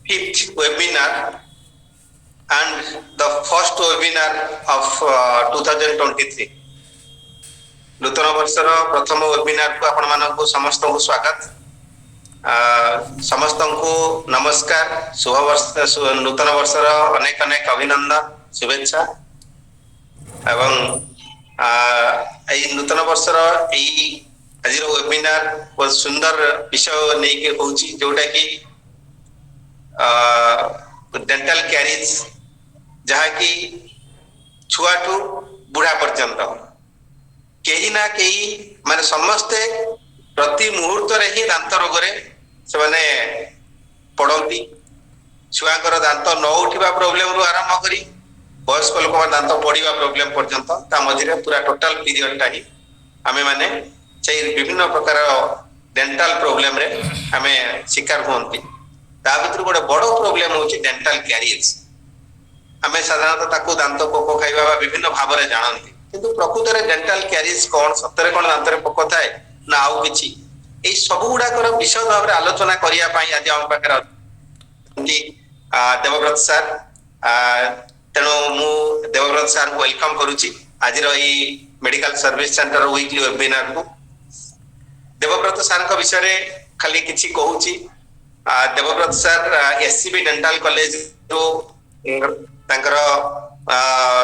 Fifth webinar and the first webinar of 2023. ନୂତନ ବର୍ଷର ପ୍ରଥମ ୱେବିନାରକୁ ଆପଣମାନଙ୍କୁ ସମସ୍ତଙ୍କୁ ସ୍ୱାଗତ। ସମସ୍ତଙ୍କୁ ନମସ୍କାର, ଶୁଭ ବର୍ଷ, ନୂତନ ବର୍ଷର ଅନେକ ଅନେକ ଅଭିନନ୍ଦନ, ଶୁଭେଚ୍ଛା। ଏବଂ ଏଇ ନୂତନ ବର୍ଷର ଏଇ ଆଜିର ୱେବିନାର ବହୁତ ସୁନ୍ଦର ବିଷୟ ନେଇକି ହଉଛି, ଯୋଉଟା କି ଡେଣ୍ଟାଲ କ୍ୟାରିଜ, ଯାହାକି ଛୁଆଠୁ ବୁଢା ପର୍ଯ୍ୟନ୍ତ କେହି ନା କେହି, ମାନେ ସମସ୍ତେ ପ୍ରତି ମୁହୂର୍ତ୍ତରେ ହିଁ ଦାନ୍ତ ରୋଗରେ ସେମାନେ ପଡନ୍ତି। ଛୁଆଙ୍କର ଦାନ୍ତ ନ ଉଠିବା ପ୍ରୋବ୍ଲେମ ରୁ ଆରମ୍ଭ କରି ବୟସ୍କ ଲୋକଙ୍କ ଦାନ୍ତ ପଡିବା ପ୍ରୋବ୍ଲେମ ପର୍ଯ୍ୟନ୍ତ, ତା ମଝିରେ ପୁରା ଟୋଟାଲ ପିରିୟଡ ଟା ହିଁ ଆମେ ମାନେ ସେଇ ବିଭିନ୍ନ ପ୍ରକାର ଡେଣ୍ଟାଲ ପ୍ରୋବ୍ଲେମରେ ଆମେ ଶିକାର ହୁଅନ୍ତି। ତା ଭିତରୁ ଗୋଟେ ବଡ ପ୍ରୋବ୍ଲେମ ହଉଛି ଡେଣ୍ଟାଲ କ୍ୟାରିଜ। ଆମେ ସାଧାରଣତଃ ତାକୁ ଦାନ୍ତ ପୋକ ଖାଇବା ବା ବିଭିନ୍ନ ଭାବରେ ଜାଣନ୍ତି, କିନ୍ତୁ ପ୍ରକୃତରେ ଡେଣ୍ଟାଲ କ୍ୟାରିଜ କଣ? ସତରେ କଣ ଦାନ୍ତରେ ପୋକ ଥାଏ ନା ଆଉ କିଛି? ଏଇ ସବୁ ଗୁଡାକର ବିଶଦ ଭାବରେ ଆଲୋଚନା କରିବା ପାଇଁ ଆଜି ଆମ ପାଖରେ ଅଛନ୍ତି ଦେବବ୍ରତ ସାର୍। ତେଣୁ ମୁଁ ଦେବବ୍ରତ ସାର୍ଙ୍କୁ welcome କରୁଛି ଆଜିର ଏଇ ମେଡିକାଲ ସର୍ଭିସ ସେଣ୍ଟର ୱିକଲି ୱେବିନାରକୁ। ଦେବବ୍ରତ ସାର୍ଙ୍କ ବିଷୟରେ ଖାଲି କିଛି କହୁଛି। ଦେବବ୍ରତ ସାର୍ ଏସସିବି ଡେଣ୍ଟାଲ କଲେଜରୁ ତାଙ୍କର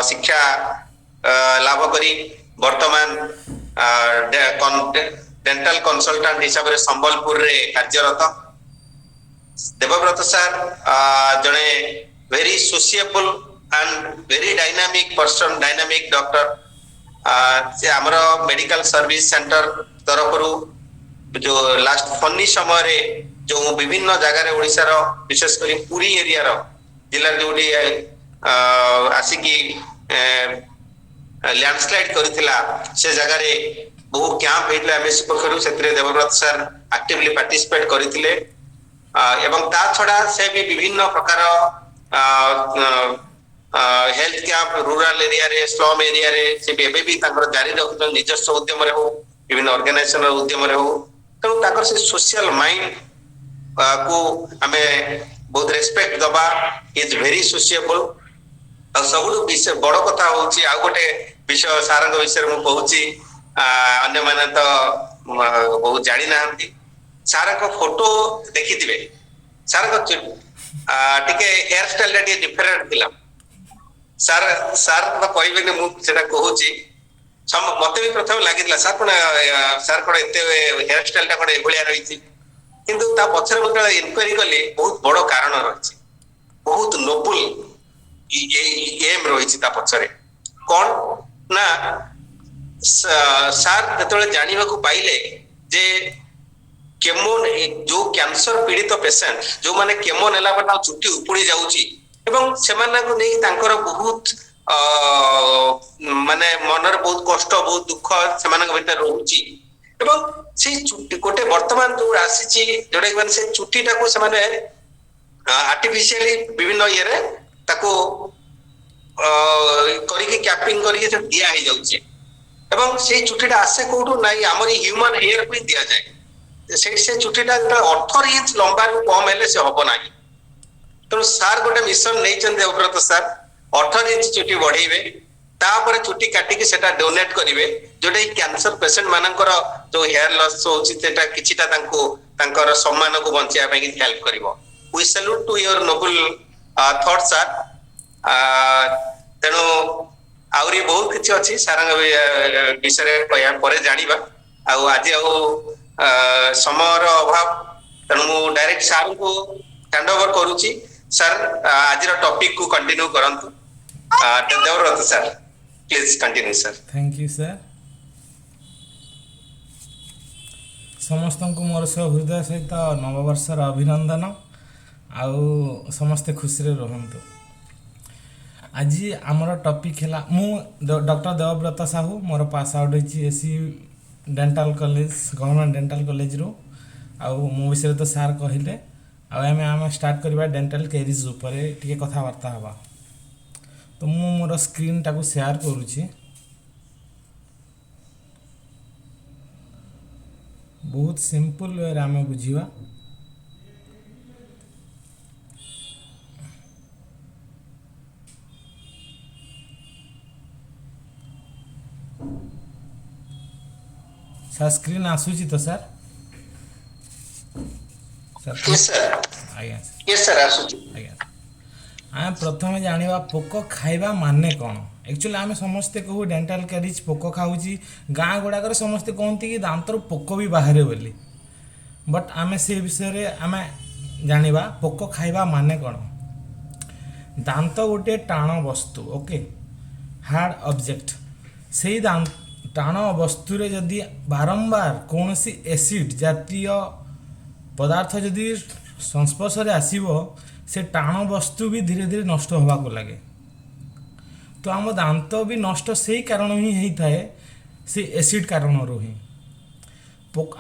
ଶିକ୍ଷା ଲାଭ କରି ବର୍ତ୍ତମାନ ଡେଣ୍ଟାଲ କନସଲଟାଣ୍ଟ ହିସାବରେ ସମ୍ବଲପୁରରେ କାର୍ଯ୍ୟରତ। ଦେବବ୍ରତ ସାର୍ ଜଣେ very sociable and very dynamic person, dynamic doctor. ସେ ଆମର ମେଡିକାଲ ସର୍ଭିସ ସେଣ୍ଟର ତରଫରୁ ଯୋଉ ଲାଷ୍ଟ ଫନି ସମୟରେ ଯୋଉ ବିଭିନ୍ନ ଜାଗାରେ ଓଡିଶାର, ବିଶେଷ କରି ପୁରୀ ଏରିଆର ଜିଲ୍ଲାର ଯୋଉଠି ଆସିକି ଲ୍ୟାଣ୍ଡସ୍ଲାଇଡ କରିଥିଲା, ସେ ଜାଗାରେ ବହୁ କ୍ୟାମ୍ପ ହେଇଥିଲା ଏମଏସସି ପକ୍ଷରୁ। ସେଥିରେ ଦେବବ୍ରତ ସାର୍ ଆକ୍ଟିଭଲି ପାର୍ଟିସିପେଟ କରିଥିଲେ। ଏବଂ ତା ଛଡା ସେ ବି ବିଭିନ୍ନ ପ୍ରକାର ହେଲ୍ଥ କ୍ୟାମ୍ପ ରୁରାଲ ଏରିଆରେ, ସ୍ଲମ ଏରିଆରେ ସେ ବି ଏବେ ବି ତାଙ୍କର ଜାରି ରଖୁଛନ୍ତି, ନିଜସ୍ୱ ଉଦ୍ୟମରେ ହଉ, ବିଭିନ୍ନ ଅର୍ଗାନାଇଜେସନ ଉଦ୍ୟମରେ ହଉ। ତେଣୁ ତାଙ୍କର ସେ ସୋସିଆଲ ମାଇଣ୍ଡ କୁ ଆମେ ବହୁତ ରେସପେକ୍ଟ ଦବା। Is very sociable. ଆଉ ସବୁଠୁ ବିଷୟ ବଡ କଥା ହଉଛି, ଆଉ ଗୋଟେ ବିଷୟ ସାରଙ୍କ ବିଷୟରେ ମୁଁ କହୁଛି, ଅନ୍ୟମାନେ ତ ବହୁତ ଜାଣିନାହାନ୍ତି। ସାରଙ୍କ ଫଟୋ ଦେଖିଥିବେ, ସାରଙ୍କ ଟିକେ ହେୟାର ଷ୍ଟାଇଲ ଟା ଟିକେ ଡିଫରେଣ୍ଟ ଥିଲା। ସାର୍, ସାର୍ ତ କହିବେନି, ମୁଁ ସେଟା କହୁଛି। ମତେ ବି ପ୍ରଥମେ ଲାଗିଥିଲା, ସାର୍ କଣ ଏତେ ହେୟାର ଷ୍ଟାଇଲ ଟା କଣ ଏଭଳିଆ ରହିଛି? କିନ୍ତୁ ତା ପଛରେ ମୁଁ ଯେତେବେଳେ ଇନକ୍ୱାରି କଲି, ବହୁତ ବଡ କାରଣ ରହିଛି, ବହୁତ ନୋବୁଲ ଏମ୍ ରହିଛି ତା ପଛରେ। କଣ ନା, ସାର୍ ଯେତେବେଳେ ଜାଣିବାକୁ ପାଇଲେ ଯେ କେମୋ, ଯୋଉ କ୍ୟାନ୍ସର ପୀଡିତ ପେସେଣ୍ଟ, ଯୋଉମାନେ କେମୋ ନେଲା ପରେ ତାଙ୍କ ଚୁଟି ଉପୁଡି ଯାଉଛି ଏବଂ ସେମାନଙ୍କୁ ନେଇ ତାଙ୍କର ବହୁତ ମାନେ ମନରେ ବହୁତ କଷ୍ଟ, ବହୁତ ଦୁଃଖ ସେମାନଙ୍କ ଭିତରେ ରହୁଛି। ଏବଂ ସେଇ ଚୁଟି ଗୋଟେ ବର୍ତ୍ତମାନ ଯୋଉ ଆସିଛି, ଯୋଉଟା କି ମାନେ ସେ ଚୁଟିଟାକୁ ସେମାନେ ଆର୍ଟିଫିସିଆଲି ବିଭିନ୍ନ ଇଏରେ ତାକୁ କରିକି, କ୍ୟାପିଂ କରିକି ସେଟା ଦିଆ ହେଇଯାଉଛି। ଏବଂ ସେଇ ଚୁଟିଟା ଆସେ କୋଉଠୁ? ନାଇଁ, ଆମର ହ୍ୟୁମାନ ହେୟାରକୁ ହିଁ ଦିଆଯାଏ। ସେଇଠି ସେ ଚୁଟିଟା ଯେତେବେଳେ 18 ଇଞ୍ଚ ଲମ୍ବାରୁ କମ ହେଲେ ସେ ହବ ନାହିଁ। ତେଣୁ ସାର୍ ଗୋଟେ ମିଶନ ନେଇଛନ୍ତି, ଦେବବ୍ରତ ସାର୍, 18 ଇଞ୍ଚ ଚୁଟି ବଢେଇବେ, ତାପରେ ଚୁଟି କାଟିକି ସେଟା ଡୋନେଟ କରିବେ, ଯୋଉଟା କି କ୍ୟାନ୍ସର ପେସେଣ୍ଟ ମାନଙ୍କର ଯୋଉ ହେୟାର ଲସ୍ ହଉଛି, ସେଟା କିଛିଟା ତାଙ୍କୁ ତାଙ୍କର ସମ୍ମାନକୁ ବଞ୍ଚେଇବା ପାଇଁ କିଛି ହେଲ୍ପ କରିବ। We salute to your noble thought, sir. ତେଣୁ ଆହୁରି ବହୁତ କିଛି ଅଛି ସାରଙ୍କ ବିଷୟରେ କହିବା, ପରେ ଜାଣିବା। ଆଉ ଆଜି ଆଉ ସମୟର ଅଭାବ, ତେଣୁ ମୁଁ ଡାଇରେକ୍ଟ ସାରଙ୍କୁ ହ୍ୟାଣ୍ଡ ଓଭର କରୁଛି। ସାର୍, ଆଜିର ଟପିକ କୁ କଣ୍ଟିନ୍ୟୁ କରନ୍ତୁ। Debabrata sir, please continue, sir. Thank you sir. ସମସ୍ତଙ୍କୁ ମୋର ସହ ହୃଦୟ ସହିତ ନବବର୍ଷର ଅଭିନନ୍ଦନ, ଆଉ ସମସ୍ତେ ଖୁସିରେ ରୁହନ୍ତୁ। ଆଜି ଆମର ଟପିକ୍ ହେଲା, ମୁଁ ଡକ୍ଟର ଦେବବ୍ରତ ସାହୁ। ମୋର ପାସ୍ ଆଉଟ୍ ହେଇଛି AC dental college, government dental କଲେଜରୁ। ଆଉ ମୋ ବିଷୟରେ ତ ସାର୍ କହିଲେ। ଆଉ ଆମେ ଆମେ ଷ୍ଟାର୍ଟ କରିବା, ଡେଣ୍ଟାଲ କ୍ୟାରିଜ୍ ଉପରେ ଟିକେ କଥାବାର୍ତ୍ତା ହେବା। ତ ମୁଁ ମୋର ସ୍କ୍ରିନ୍ଟାକୁ ସେୟାର କରୁଛି। ବହୁତ ସିମ୍ପଲ୍ ୱେରେ ଆମେ ବୁଝିବା। ସାର୍, ସ୍କ୍ରିନ୍ ଆସୁଛି ତ ସାର୍? ସାର୍? Yes, sir. ଆଜ୍ଞା। Yes, sir, ଆସୁଛି। ଆଜ୍ଞା, ଆମେ ପ୍ରଥମେ ଜାଣିବା ପୋକ ଖାଇବା ମାନେ କ'ଣ। ଆକ୍ଚୁଆଲି ଆମେ ସମସ୍ତେ କହୁ ଡେଣ୍ଟାଲ କ୍ୟାରିଜ୍ ପୋକ ଖାଉଛି। ଗାଁ ଗୁଡ଼ାକରେ ସମସ୍ତେ କୁହନ୍ତି କି ଦାନ୍ତରୁ ପୋକ ବି ବାହାରେ ବୋଲି। ବଟ୍ ଆମେ ସେ ବିଷୟରେ ଆମେ ଜାଣିବା ପୋକ ଖାଇବା ମାନେ କ'ଣ। ଦାନ୍ତ ଗୋଟିଏ ଟାଣ ବସ୍ତୁ, ଓକେ, ହାର୍ଡ଼ ଅବଜେକ୍ଟ। ସେଇ ଟାଣ ବସ୍ତୁରେ ଯଦି ବାରମ୍ବାର କୌଣସି ଏସିଡ୍ ଜାତୀୟ ପଦାର୍ଥ ଯଦି ସଂସ୍ପର୍ଶରେ ଆସିବ, ସେ ଟାଣ ବସ୍ତୁ ବି ଧୀରେ ଧୀରେ ନଷ୍ଟ ହେବାକୁ ଲାଗେ। ତ ଆମ ଦାନ୍ତ ବି ନଷ୍ଟ ସେଇ କାରଣ ହିଁ ହେଇଥାଏ, ସେଇ ଏସିଡ୍ କାରଣରୁ ହିଁ।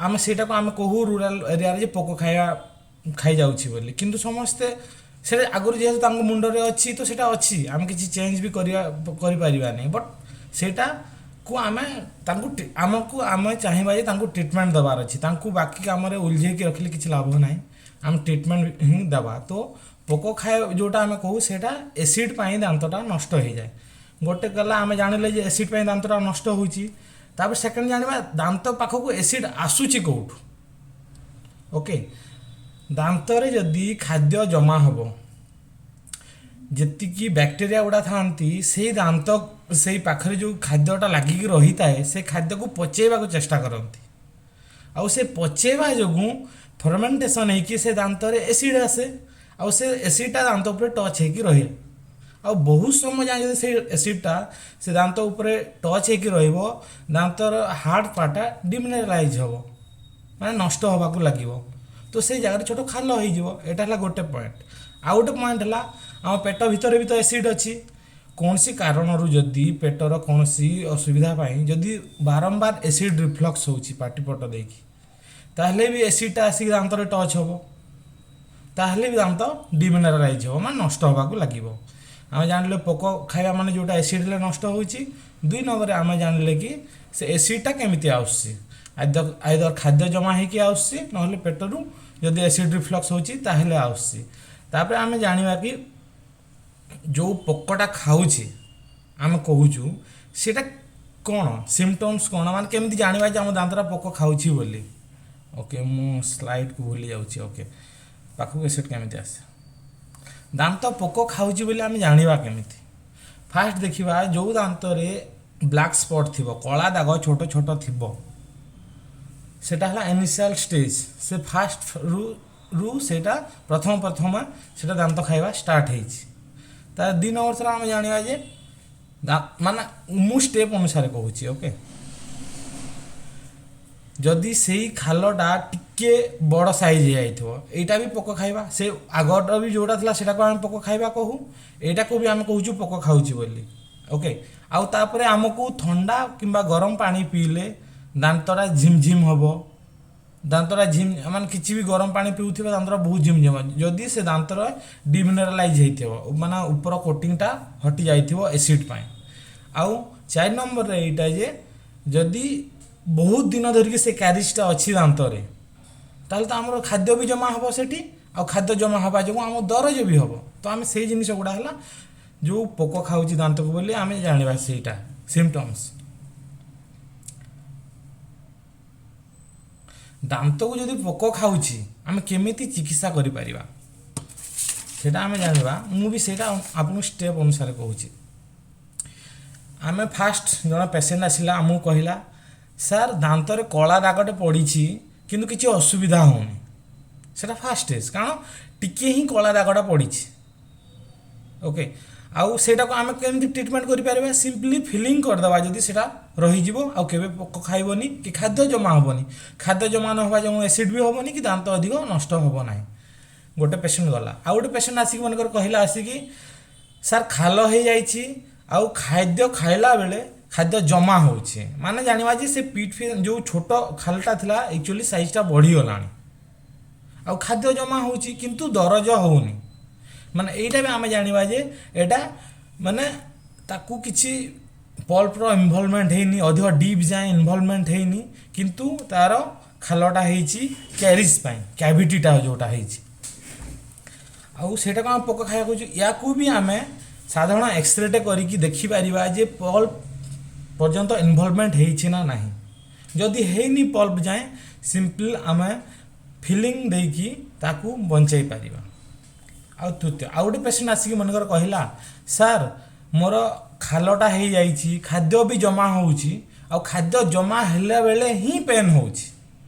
ଆମେ ସେଇଟାକୁ ଆମେ କହୁ ରୁରାଲ ଏରିଆରେ ଯେ ପୋକ ଖାଇବା ଖାଇଯାଉଛି ବୋଲି। କିନ୍ତୁ ସମସ୍ତେ ସେଇଟା ଆଗରୁ ଯେହେତୁ ତାଙ୍କ ମୁଣ୍ଡରେ ଅଛି, ତ ସେଇଟା ଅଛି, ଆମେ କିଛି ଚେଞ୍ଜ ବି କରିପାରିବାନି। ବଟ୍ ସେଇଟାକୁ ଆମେ ତାଙ୍କୁ ଆମକୁ ଆମେ ଚାହିଁବା ଯେ ତାଙ୍କୁ ଟ୍ରିଟମେଣ୍ଟ ଦେବାର ଅଛି। ତାଙ୍କୁ ବାକି କାମରେ ଉଲଝେଇକି ରଖିଲେ କିଛି ଲାଭ ନାହିଁ, ଆମେ ଟ୍ରିଟମେଣ୍ଟ ହିଁ ଦେବା। ତ ପୋକ ଖାଇବା ଯେଉଁଟା ଆମେ କହୁ, ସେଇଟା ଏସିଡ୍ ପାଇଁ ଦାନ୍ତଟା ନଷ୍ଟ ହେଇଯାଏ। ଗୋଟେ ଗଲା, ଆମେ ଜାଣିଲେ ଯେ ଏସିଡ୍ ପାଇଁ ଦାନ୍ତଟା ନଷ୍ଟ ହେଉଛି। ତାପରେ ସେକେଣ୍ଡ ଜାଣିବା ଦାନ୍ତ ପାଖକୁ ଏସିଡ୍ ଆସୁଛି କେଉଁଠୁ। ଓକେ, ଦାନ୍ତରେ ଯଦି ଖାଦ୍ୟ ଜମା ହେବ, ଯେତିକି ବ୍ୟାକ୍ଟେରିଆ ଗୁଡ଼ା ଥାଆନ୍ତି, ସେଇ ଦାନ୍ତ ସେଇ ପାଖରେ ଯେଉଁ ଖାଦ୍ୟଟା ଲାଗିକି ରହିଥାଏ, ସେ ଖାଦ୍ୟକୁ ପଚେଇବାକୁ ଚେଷ୍ଟା କରନ୍ତି। ଆଉ ସେ ପଚେଇବା ଯୋଗୁଁ ଫର୍ମେଣ୍ଟେସନ୍ ହେଇକି ସେ ଦାନ୍ତରେ ଏସିଡ୍ ଆସେ, ଆଉ ସେ ଏସିଡ୍ଟା ଦାନ୍ତ ଉପରେ ଟଚ୍ ହେଇକି ରହେ। ଆଉ ବହୁତ ସମୟ ଯାଏଁ ଯଦି ସେଇ ଏସିଡ୍ଟା ସେ ଦାନ୍ତ ଉପରେ ଟଚ୍ ହେଇକି ରହିବ, ଦାନ୍ତର ହାର୍ଡ଼ ପାର୍ଟଟା ଡିମିନେରାଲାଇଜ୍ ହେବ, ମାନେ ନଷ୍ଟ ହେବାକୁ ଲାଗିବ। ତ ସେଇ ଜାଗାରେ ଛୋଟ ଖାଲ ହେଇଯିବ। ଏଇଟା ହେଲା ଗୋଟେ ପଏଣ୍ଟ। ଆଉ ଗୋଟେ ପଏଣ୍ଟ ହେଲା, ଆମ ପେଟ ଭିତରେ ବି ତ ଏସିଡ୍ ଅଛି। କୌଣସି କାରଣରୁ ଯଦି ପେଟର କୌଣସି ଅସୁବିଧା ପାଇଁ ଯଦି ବାରମ୍ବାର ଏସିଡ୍ ରିଫ୍ଲକ୍ସ ହେଉଛି ପାଟି ପଟ ଦେଇକି, ତାହେଲେ ବି ଏସିଡ୍ଟା ଆସିକି ଦାନ୍ତରେ ଟଚ୍ ହେବ, ତାହେଲେ ବି ଦାନ୍ତ ଡିମିନେରାଲାଇଜ୍ ହେବ, ମାନେ ନଷ୍ଟ ହେବାକୁ ଲାଗିବ। ଆମେ ଜାଣିଲେ ପୋକ ଖାଇବା ମାନେ ଯେଉଁଟା ଏସିଡ୍ ହେଲେ ନଷ୍ଟ ହେଉଛି। ଦୁଇ ନମ୍ବରରେ ଆମେ ଜାଣିଲେ କି ସେ ଏସିଡ୍ଟା କେମିତି ଆସୁଛି। ଆଇଦର ଖାଦ୍ୟ ଜମା ହେଇକି ଆସୁଛି, ନହେଲେ ପେଟରୁ ଯଦି ଏସିଡ୍ ରିଫ୍ଲକ୍ସ ହେଉଛି ତାହେଲେ ଆସୁଛି। ତାପରେ ଆମେ ଜାଣିବା କି ଯେଉଁ ପୋକଟା ଖାଉଛି ଆମେ କହୁଛୁ, ସେଇଟା କ'ଣ, ସିମ୍ପଟମ୍ସ କ'ଣ, ମାନେ କେମିତି ଜାଣିବା ଯେ ଆମ ଦାନ୍ତଟା ପୋକ ଖାଉଛି ବୋଲି। ଓକେ, ମୁଁ ସ୍ଲାଇଡ଼କୁ ଭୁଲି ଯାଉଛି। ଓକେ, ପାଖକୁ ଏସିଡ୍ କେମିତି ଆସେ? ଦାନ୍ତ ପୋକ ଖାଉଛି ବୋଲି ଆମେ ଜାଣିବା କେମିତି? ଫାଷ୍ଟ ଦେଖିବା, ଯେଉଁ ଦାନ୍ତରେ ବ୍ଲାକ୍ ସ୍ପଟ୍ ଥିବ, କଳା ଦାଗ ଛୋଟ ଛୋଟ ଥିବ, ସେଟା ହେଲା ଇନିସିଆଲ ଷ୍ଟେଜ୍। ସେ ଫାଷ୍ଟ ରୁ ସେଇଟା ପ୍ରଥମ ପ୍ରଥମ ସେଇଟା ଦାନ୍ତ ଖାଇବା ଷ୍ଟାର୍ଟ ହେଇଛି। ତା 2 ନମ୍ବର ଥର ଆମେ ଜାଣିବା ଯେ ମାନେ ମୁଁ ଷ୍ଟେପ୍ ଅନୁସାରେ କହୁଛି, ଓକେ। ଯଦି ସେଇ ଖାଲଟା ଟିକେ ବଡ଼ ସାଇଜ୍ ହେଇଯାଇଥିବ, ଏଇଟା ବି ପୋକ ଖାଇବା। ସେ ଆଗଟା ବି ଯେଉଁଟା ଥିଲା, ସେଇଟାକୁ ଆମେ ପୋକ ଖାଇବା କହୁ, ଏଇଟାକୁ ବି ଆମେ କହୁଛୁ ପୋକ ଖାଉଛି ବୋଲି। ଓକେ, ଆଉ ତାପରେ ଆମକୁ ଥଣ୍ଡା କିମ୍ବା ଗରମ ପାଣି ପିଇଲେ ଦାନ୍ତଟା ଝିମ୍ ଝିମ୍ ହେବ। ଦାନ୍ତଟା ଝିମ୍ ମାନେ କିଛି ବି ଗରମ ପାଣି ପିଉଥିବେ, ଦାନ୍ତଟା ବହୁତ ଝିମ୍ ଝିମ୍ ହେବ, ଯଦି ସେ ଦାନ୍ତର ଡିମିନେରାଲାଇଜ୍ ହେଇଥିବ, ମାନେ ଉପର କୋଟିଂଟା ହଟି ଯାଇଥିବ ଏସିଡ୍ ପାଇଁ। ଆଉ 4 ନମ୍ବରରେ ଏଇଟା ଯେ ଯଦି ବହୁତ ଦିନ ଧରିକି ସେ କ୍ୟାରିଜଟା ଅଛି ଦାନ୍ତରେ, ତାହେଲେ ତ ଆମର ଖାଦ୍ୟ ବି ଜମା ହେବ ସେଠି, ଆଉ ଖାଦ୍ୟ ଜମା ହେବା ଯୋଗୁଁ ଆମ ଦରଜ ବି ହେବ। ତ ଆମେ ସେଇ ଜିନିଷ ଗୁଡ଼ା ହେଲା ଯେଉଁ ପୋକ ଖାଉଛି ଦାନ୍ତକୁ ବୋଲି ଆମେ ଜାଣିବା, ସେଇଟା ସିମ୍ପଟମ୍ସ। ଦାନ୍ତକୁ ଯଦି ପୋକ ଖାଉଛି, ଆମେ କେମିତି ଚିକିତ୍ସା କରିପାରିବା, ସେଇଟା ଆମେ ଜାଣିବା। ମୁଁ ବି ସେଇଟା ଆପଣଙ୍କୁ ଷ୍ଟେପ୍ ଅନୁସାରେ କହୁଛି। ଆମେ ଫାଷ୍ଟ ଜଣେ ପେସେଣ୍ଟ ଆସିଲା, ଆମକୁ କହିଲା, "ସାର୍, ଦାନ୍ତରେ କଳା ଦାଗଟେ ପଡ଼ିଛି, କିନ୍ତୁ କିଛି ଅସୁବିଧା ହେଉନି।" ସେଇଟା ଫାଷ୍ଟ ଷ୍ଟେଜ୍, କାରଣ ଟିକିଏ ହିଁ କଳା ଦାଗଟା ପଡ଼ିଛି। ଓକେ, ଆଉ ସେଇଟାକୁ ଆମେ କେମିତି ଟ୍ରିଟମେଣ୍ଟ କରିପାରିବା? ସିମ୍ପଲି ଫିଲିଂ କରିଦେବା ଯଦି, ସେଇଟା ରହିଯିବ, ଆଉ କେବେ ପୋକ ଖାଇବନି କି ଖାଦ୍ୟ ଜମା ହେବନି। ଖାଦ୍ୟ ଜମା ନ ହେବା ଯୋଗୁଁ ଏସିଡ୍ ବି ହେବନି କି ଦାନ୍ତ ଅଧିକ ନଷ୍ଟ ହେବ ନାହିଁ। ଗୋଟେ ପେସେଣ୍ଟ ଗଲା। ଆଉ ଗୋଟେ ପେସେଣ୍ଟ ଆସିକି ମନେକର କହିଲା ଆସିକି, "ସାର୍, ଖାଲ ହେଇଯାଇଛି ଆଉ ଖାଦ୍ୟ ଖାଇଲା ବେଳେ ଖାଦ୍ୟ ଜମା ହେଉଛି।" ମାନେ ଜାଣିବା ଯେ ସେ ପିଟ୍ ଫି ଯେଉଁ ଛୋଟ ଖାଲଟା ଥିଲା, ଆକ୍ଚୁଆଲି ସାଇଜ୍ଟା ବଢ଼ିଗଲାଣି ଆଉ ଖାଦ୍ୟ ଜମା ହେଉଛି, କିନ୍ତୁ ଦରଜ ହେଉନି। ମାନେ ଏଇଟା ବି ଆମେ ଜାଣିବା ଯେ ଏଇଟା ମାନେ ତାକୁ କିଛି ପଲ୍ପର ଇନଭଲଭମେଣ୍ଟ ହେଇନି, ଅଧିକ ଡିପ୍ ଯାଏଁ ଇନଭଲଭମେଣ୍ଟ ହେଇନି, କିନ୍ତୁ ତାର ଖାଲଟା ହେଇଛି କ୍ୟାରିଜ୍ ପାଇଁ, କ୍ୟାଭିଟିଟା ଯେଉଁଟା ହେଇଛି। ଆଉ ସେଇଟା କ'ଣ ପୋକ ଖାଇବାକୁ କହୁଛୁ। ୟାକୁ ବି ଆମେ ସାଧାରଣ ଏକ୍ସରେଟେ କରିକି ଦେଖିପାରିବା ଯେ ପଲ୍ପ ପର୍ଯ୍ୟନ୍ତ ଇନଭଲଭମେଣ୍ଟ ହେଇଛି ନା ନାହିଁ। ଯଦି ହେଇନି ପଲ୍ପ ଯାଏଁ, ସିମ୍ପଲ୍ ଆମେ ଫିଲିଂ ଦେଇକି ତାକୁ ବଞ୍ଚେଇ ପାରିବା। ଆଉ ତୃତୀୟ, ଆଉ ଗୋଟେ ପେସେଣ୍ଟ ଆସିକି ମନେକର କହିଲା, ସାର୍, ମୋର ଖାଲଟା ହେଇଯାଇଛି, ଖାଦ୍ୟ ବି ଜମା ହେଉଛି, ଆଉ ଖାଦ୍ୟ ଜମା ହେଲା ବେଳେ ହିଁ ପେନ୍ ହେଉଛି,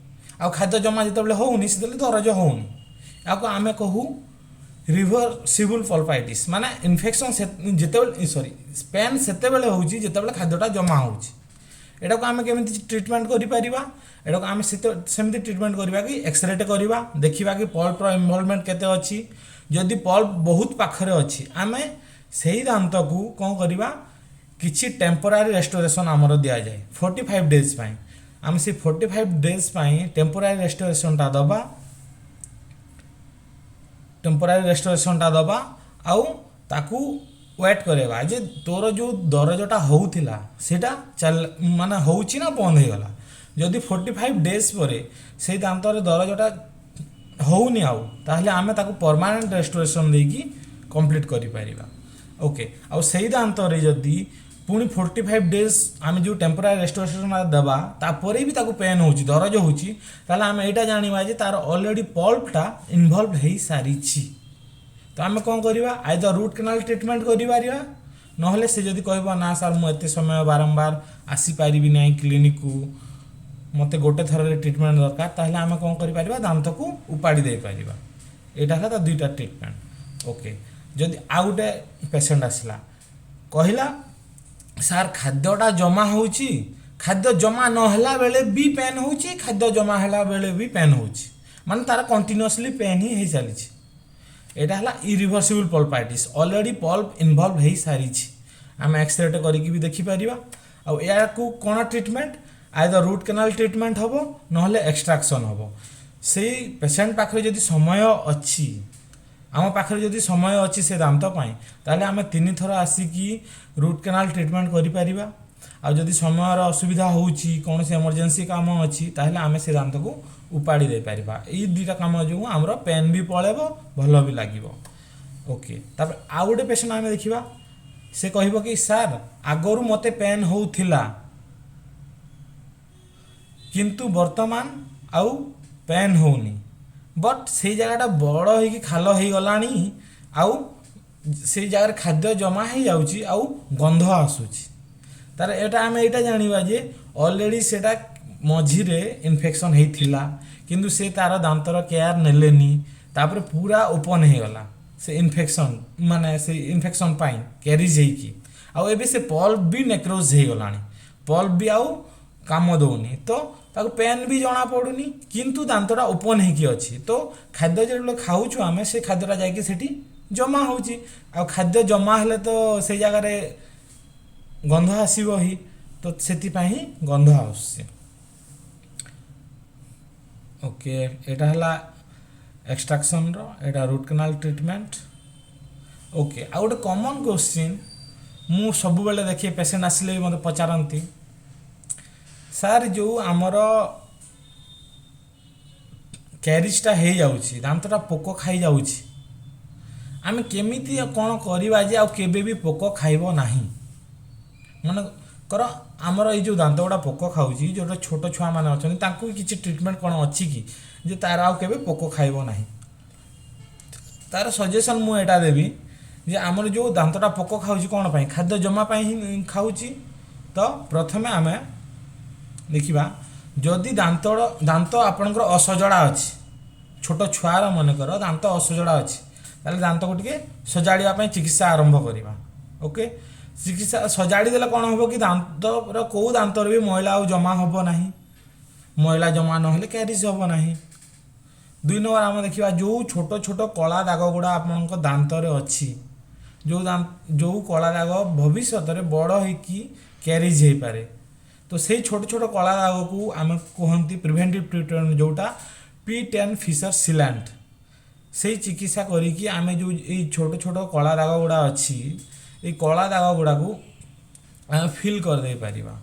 ଆଉ ଖାଦ୍ୟ ଜମା ଯେତେବେଳେ ହେଉନି ସେତେବେଳେ ଦରଜ ହେଉନି। ଏହାକୁ ଆମେ କହୁ ରିଭରସିବୁଲ୍ ପଲ୍ପାଇଟିସ୍। ମାନେ ଇନଫେକ୍ସନ୍ ଯେତେବେଳେ, ସରି, ପେନ୍ ସେତେବେଳେ ହେଉଛି ଯେତେବେଳେ ଖାଦ୍ୟଟା ଜମା ହେଉଛି। ଏଟାକୁ ଆମେ କେମିତି ଟ୍ରିଟମେଣ୍ଟ କରିପାରିବା? ଏଟାକୁ ଆମେ ସେମିତି ଟ୍ରିଟମେଣ୍ଟ କରିବା କି ଏକ୍ସରେଟେ କରିବା, ଦେଖିବା କି ପଲ୍ପର ଇନଭଲଭମେଣ୍ଟ କେତେ ଅଛି। ଯଦି ପଲ୍ପ ବହୁତ ପାଖରେ ଅଛି, ଆମେ ସେଇ ଦାନ୍ତକୁ କ'ଣ କରିବା? କିଛି ଟେମ୍ପୋରାରୀ ରେଷ୍ଟୋରେସନ୍ ଆମର ଦିଆଯାଏ 45 ଡେଜ୍ ପାଇଁ। ଆମେ ସେଇ 45 ଡେଜ୍ ପାଇଁ ଟେମ୍ପୋରାରୀ ରେଷ୍ଟୋରେସନ୍ଟା ଦେବା। ଟେମ୍ପୋରାରୀ ରେଷ୍ଟୋରେସନ୍ଟା ଦେବା ଆଉ ତାକୁ ୱେଟ୍ କରାଇବା ଯେ ତୋର ଯେଉଁ ଦରଜଟା ହେଉଥିଲା, ସେଇଟା ଚାଲ ମାନେ ହେଉଛି ନା ବନ୍ଦ ହେଇଗଲା। ଯଦି 45 ଡେଜ୍ ପରେ ସେଇ ଦାନ୍ତରେ ଦରଜଟା ହେଉନି ଆଉ, ତାହେଲେ ଆମେ ତାକୁ ପରମାନେଣ୍ଟ ରେଷ୍ଟୋରେସନ୍ ଦେଇକି କମ୍ପ୍ଲିଟ୍ କରିପାରିବା। ଓକେ, ଆଉ ସେଇ ଦାନ୍ତରେ ଯଦି ପୁଣି 45 ଡେଜ୍ ଆମେ ଯେଉଁ ଟେମ୍ପୋରାରୀ ରେଷ୍ଟୋରେସନ୍ ଦେବା, ତାପରେ ବି ତାକୁ ପେନ୍ ହେଉଛି, ଦରଜ ହେଉଛି, ତାହେଲେ ଆମେ ଏଇଟା ଜାଣିବା ଯେ ତାର ଅଲରେଡ଼ି ପଲ୍ପଟା ଇନଭଲ୍ଭ ହେଇସାରିଛି। ତ ଆମେ କ'ଣ କରିବା? ଆଇଦର ରୁଟ୍ କେନାଲ୍ ଟ୍ରିଟମେଣ୍ଟ କରିପାରିବା, ନହେଲେ ସେ ଯଦି କହିବ, ନା ସାର୍, ମୁଁ ଏତେ ସମୟ ବାରମ୍ବାର ଆସିପାରିବି ନାହିଁ କ୍ଲିନିକକୁ, ମୋତେ ଗୋଟେ ଥରରେ ଟ୍ରିଟମେଣ୍ଟ ଦରକାର, ତାହେଲେ ଆମେ କ'ଣ କରିପାରିବା? ଦାନ୍ତକୁ ଉପାଡ଼ି ଦେଇପାରିବା। ଏଇଟା ହେଲା ତା ଦୁଇଟା ଟ୍ରିଟମେଣ୍ଟ। ଓକେ, ଯଦି ଆଉ ଗୋଟେ ପେସେଣ୍ଟ ଆସିଲା, କହିଲା, ସାର୍, ଖାଦ୍ୟଟା ଜମା ହେଉଛି, ଖାଦ୍ୟ ଜମା ନହେଲା ବେଳେ ବି ପେନ୍ ହେଉଛି, ଖାଦ୍ୟ ଜମା ହେଲା ବେଳେ ବି ପେନ୍ ହେଉଛି, ମାନେ ତାର କଣ୍ଟିନ୍ୟୁଅସଲି ପେନ୍ ହିଁ ହେଇଚାଲିଛି। ଏଇଟା ହେଲା ଇରିଭର୍ସିବୁଲ୍ ପଲ୍ପାଇଟିସ୍। ଅଲରେଡ଼ି ପଲ୍ପ ଇନଭଲ୍ଭ ହେଇସାରିଛି। ଆମେ ଏକ୍ସରେଟେ କରିକି ବି ଦେଖିପାରିବା। ଆଉ ଏହାକୁ କ'ଣ treatment? Either root canal treatment ହେବ, ନହେଲେ ଏକ୍ସଟ୍ରାକ୍ସନ୍ ହେବ। ସେଇ ପେସେଣ୍ଟ ପାଖରେ ଯଦି ସମୟ ଅଛି, ଆମ ପାଖରେ ଯଦି ସମୟ ଅଛି ସେ ଦାନ୍ତ ପାଇଁ, ତାହେଲେ ଆମେ ତିନି ଥର ଆସିକି ରୁଟ୍ କେନାଲ୍ ଟ୍ରିଟମେଣ୍ଟ କରିପାରିବା। ଆଉ ଯଦି ସମୟର ଅସୁବିଧା ହେଉଛି, କୌଣସି ଏମର୍ଜେନ୍ସି କାମ ଅଛି, ତାହେଲେ ଆମେ ସେ ଦାନ୍ତକୁ ଉପାଡ଼ି ଦେଇପାରିବା। ଏଇ ଦୁଇଟା କାମ ଯୋଗୁଁ ଆମର ପେନ୍ ବି ପଳେଇବ, ଭଲ ବି ଲାଗିବ। ଓକେ, ତାପରେ ଆଉ ଗୋଟେ ପେସେଣ୍ଟ ଆମେ ଦେଖିବା। ସେ କହିବ କି, ସାର୍, ଆଗରୁ ମୋତେ ପେନ୍ ହେଉଥିଲା, କିନ୍ତୁ ବର୍ତ୍ତମାନ ଆଉ ପେନ୍ ହେଉନି, ବଟ୍ ସେଇ ଜାଗାଟା ବଡ଼ ହେଇକି ଖାଲ ହେଇଗଲାଣି, ଆଉ ସେଇ ଜାଗାରେ ଖାଦ୍ୟ ଜମା ହେଇଯାଉଛି, ଆଉ ଗନ୍ଧ ଆସୁଛି। ତାର ଏଇଟା ଆମେ ଏଇଟା ଜାଣିବା ଯେ ଅଲରେଡ଼ି ସେଇଟା ମଝିରେ ଇନଫେକ୍ସନ୍ ହେଇଥିଲା, କିନ୍ତୁ ସେ ତାର ଦାନ୍ତର କେୟାର ନେଲେନି। ତାପରେ ପୁରା ଓପନ୍ ହେଇଗଲା ସେ ଇନଫେକ୍ସନ୍, ମାନେ ସେ ଇନଫେକ୍ସନ୍ ପାଇଁ କ୍ୟାରିଜ୍ ହେଇକି, ଆଉ ଏବେ ସେ ପଲ୍ପ ବି ନେକ୍ରୋଜ୍ ହେଇଗଲାଣି, ପଲ୍ପ ବି ଆଉ କାମ ଦେଉନି। ତ ତାକୁ ପେନ୍ ବି ଜଣା ପଡ଼ୁନି, କିନ୍ତୁ ଦାନ୍ତଟା ଓପନ୍ ହେଇକି ଅଛି। ତ ଖାଦ୍ୟ ଯେତେବେଳେ ଖାଉଛୁ ଆମେ, ସେ ଖାଦ୍ୟଟା ଯାଇକି ସେଠି ଜମା ହେଉଛି, ଆଉ ଖାଦ୍ୟ ଜମା ହେଲେ ତ ସେଇ ଜାଗାରେ ଗନ୍ଧ ଆସିବ ହିଁ। ତ ସେଥିପାଇଁ ହିଁ ଗନ୍ଧ ଆସୁଛି। ଓକେ, ଏଇଟା ହେଲା ଏକ୍ସଟ୍ରାକ୍ସନ୍ର, ଏଇଟା ରୁଟ୍ କେନାଲ୍ ଟ୍ରିଟମେଣ୍ଟ। ଓକେ, ଆଉ ଗୋଟେ କମନ୍ କୋଶ୍ଚିନ୍ ମୁଁ ସବୁବେଳେ ଦେଖେ, ପେସେଣ୍ଟ ଆସିଲେ ବି ମୋତେ ପଚାରନ୍ତି, ସାର୍, ଯେଉଁ ଆମର କ୍ୟାରିଜଟା ହେଇଯାଉଛି, ଦାନ୍ତଟା ପୋକ ଖାଇଯାଉଛି, ଆମେ କେମିତି କ'ଣ କରିବା ଯେ ଆଉ କେବେ ବି ପୋକ ଖାଇବ ନାହିଁ? ମନେକର ଆମର ଏଇ ଯେଉଁ ଦାନ୍ତ ଗୁଡ଼ା ପୋକ ଖାଉଛି, ଯେଉଁଟା ଛୋଟ ଛୁଆମାନେ ଅଛନ୍ତି, ତାଙ୍କୁ ବି କିଛି ଟ୍ରିଟମେଣ୍ଟ କ'ଣ ଅଛି କି ଯେ ତାର ଆଉ କେବେ ପୋକ ଖାଇବ ନାହିଁ? ତାର ସଜେସନ୍ ମୁଁ ଏଇଟା ଦେବି ଯେ ଆମର ଯେଉଁ ଦାନ୍ତଟା ପୋକ ଖାଉଛି, କ'ଣ ପାଇଁ? ଖାଦ୍ୟ ଜମା ପାଇଁ ହିଁ ଖାଉଛି। ତ ପ୍ରଥମେ ଆମେ ଦେଖିବା, ଯଦି ଦାନ୍ତ ଆପଣଙ୍କର ଅସଜଡ଼ା ଅଛି, ଛୋଟ ଛୁଆର ମନେକର ଦାନ୍ତ ଅସଜଡ଼ା ଅଛି, ତାହେଲେ ଦାନ୍ତକୁ ଟିକେ ସଜାଡ଼ିବା ପାଇଁ ଚିକିତ୍ସା ଆରମ୍ଭ କରିବା। ଓକେ, ଚିକିତ୍ସା ସଜାଡ଼ି ଦେଲେ କ'ଣ ହେବ କି ଦାନ୍ତର କେଉଁ ଦାନ୍ତରେ ବି ମଇଳା ଆଉ ଜମା ହେବ ନାହିଁ। ମଇଳା ଜମା ନହେଲେ କ୍ୟାରିଜ୍ ହେବ ନାହିଁ। ଦୁଇ ନମ୍ବର ଆମେ ଦେଖିବା, ଯେଉଁ ଛୋଟ ଛୋଟ କଳା ଦାଗ ଗୁଡ଼ା ଆପଣଙ୍କ ଦାନ୍ତରେ ଅଛି, ଯେଉଁ କଳା ଦାଗ ଭବିଷ୍ୟତରେ ବଡ଼ ହେଇକି କ୍ୟାରିଜ୍ ହେଇପାରେ, ତ ସେଇ ଛୋଟ ଛୋଟ କଳା ଦାଗକୁ ଆମେ କୁହନ୍ତି ପ୍ରିଭେଣ୍ଟିଭ୍ ଟ୍ରିଟମେଣ୍ଟ, ଯେଉଁଟା P10 Fisher ସିଲାଣ୍ଟ। ସେଇ ଚିକିତ୍ସା କରିକି ଆମେ ଯେଉଁ ଏଇ ଛୋଟ ଛୋଟ କଳା ଦାଗ ଗୁଡ଼ା ଅଛି, ଏଇ କଳା ଦାଗ ଗୁଡ଼ାକୁ ଆମେ ଫିଲ୍ କରିଦେଇ ପାରିବା।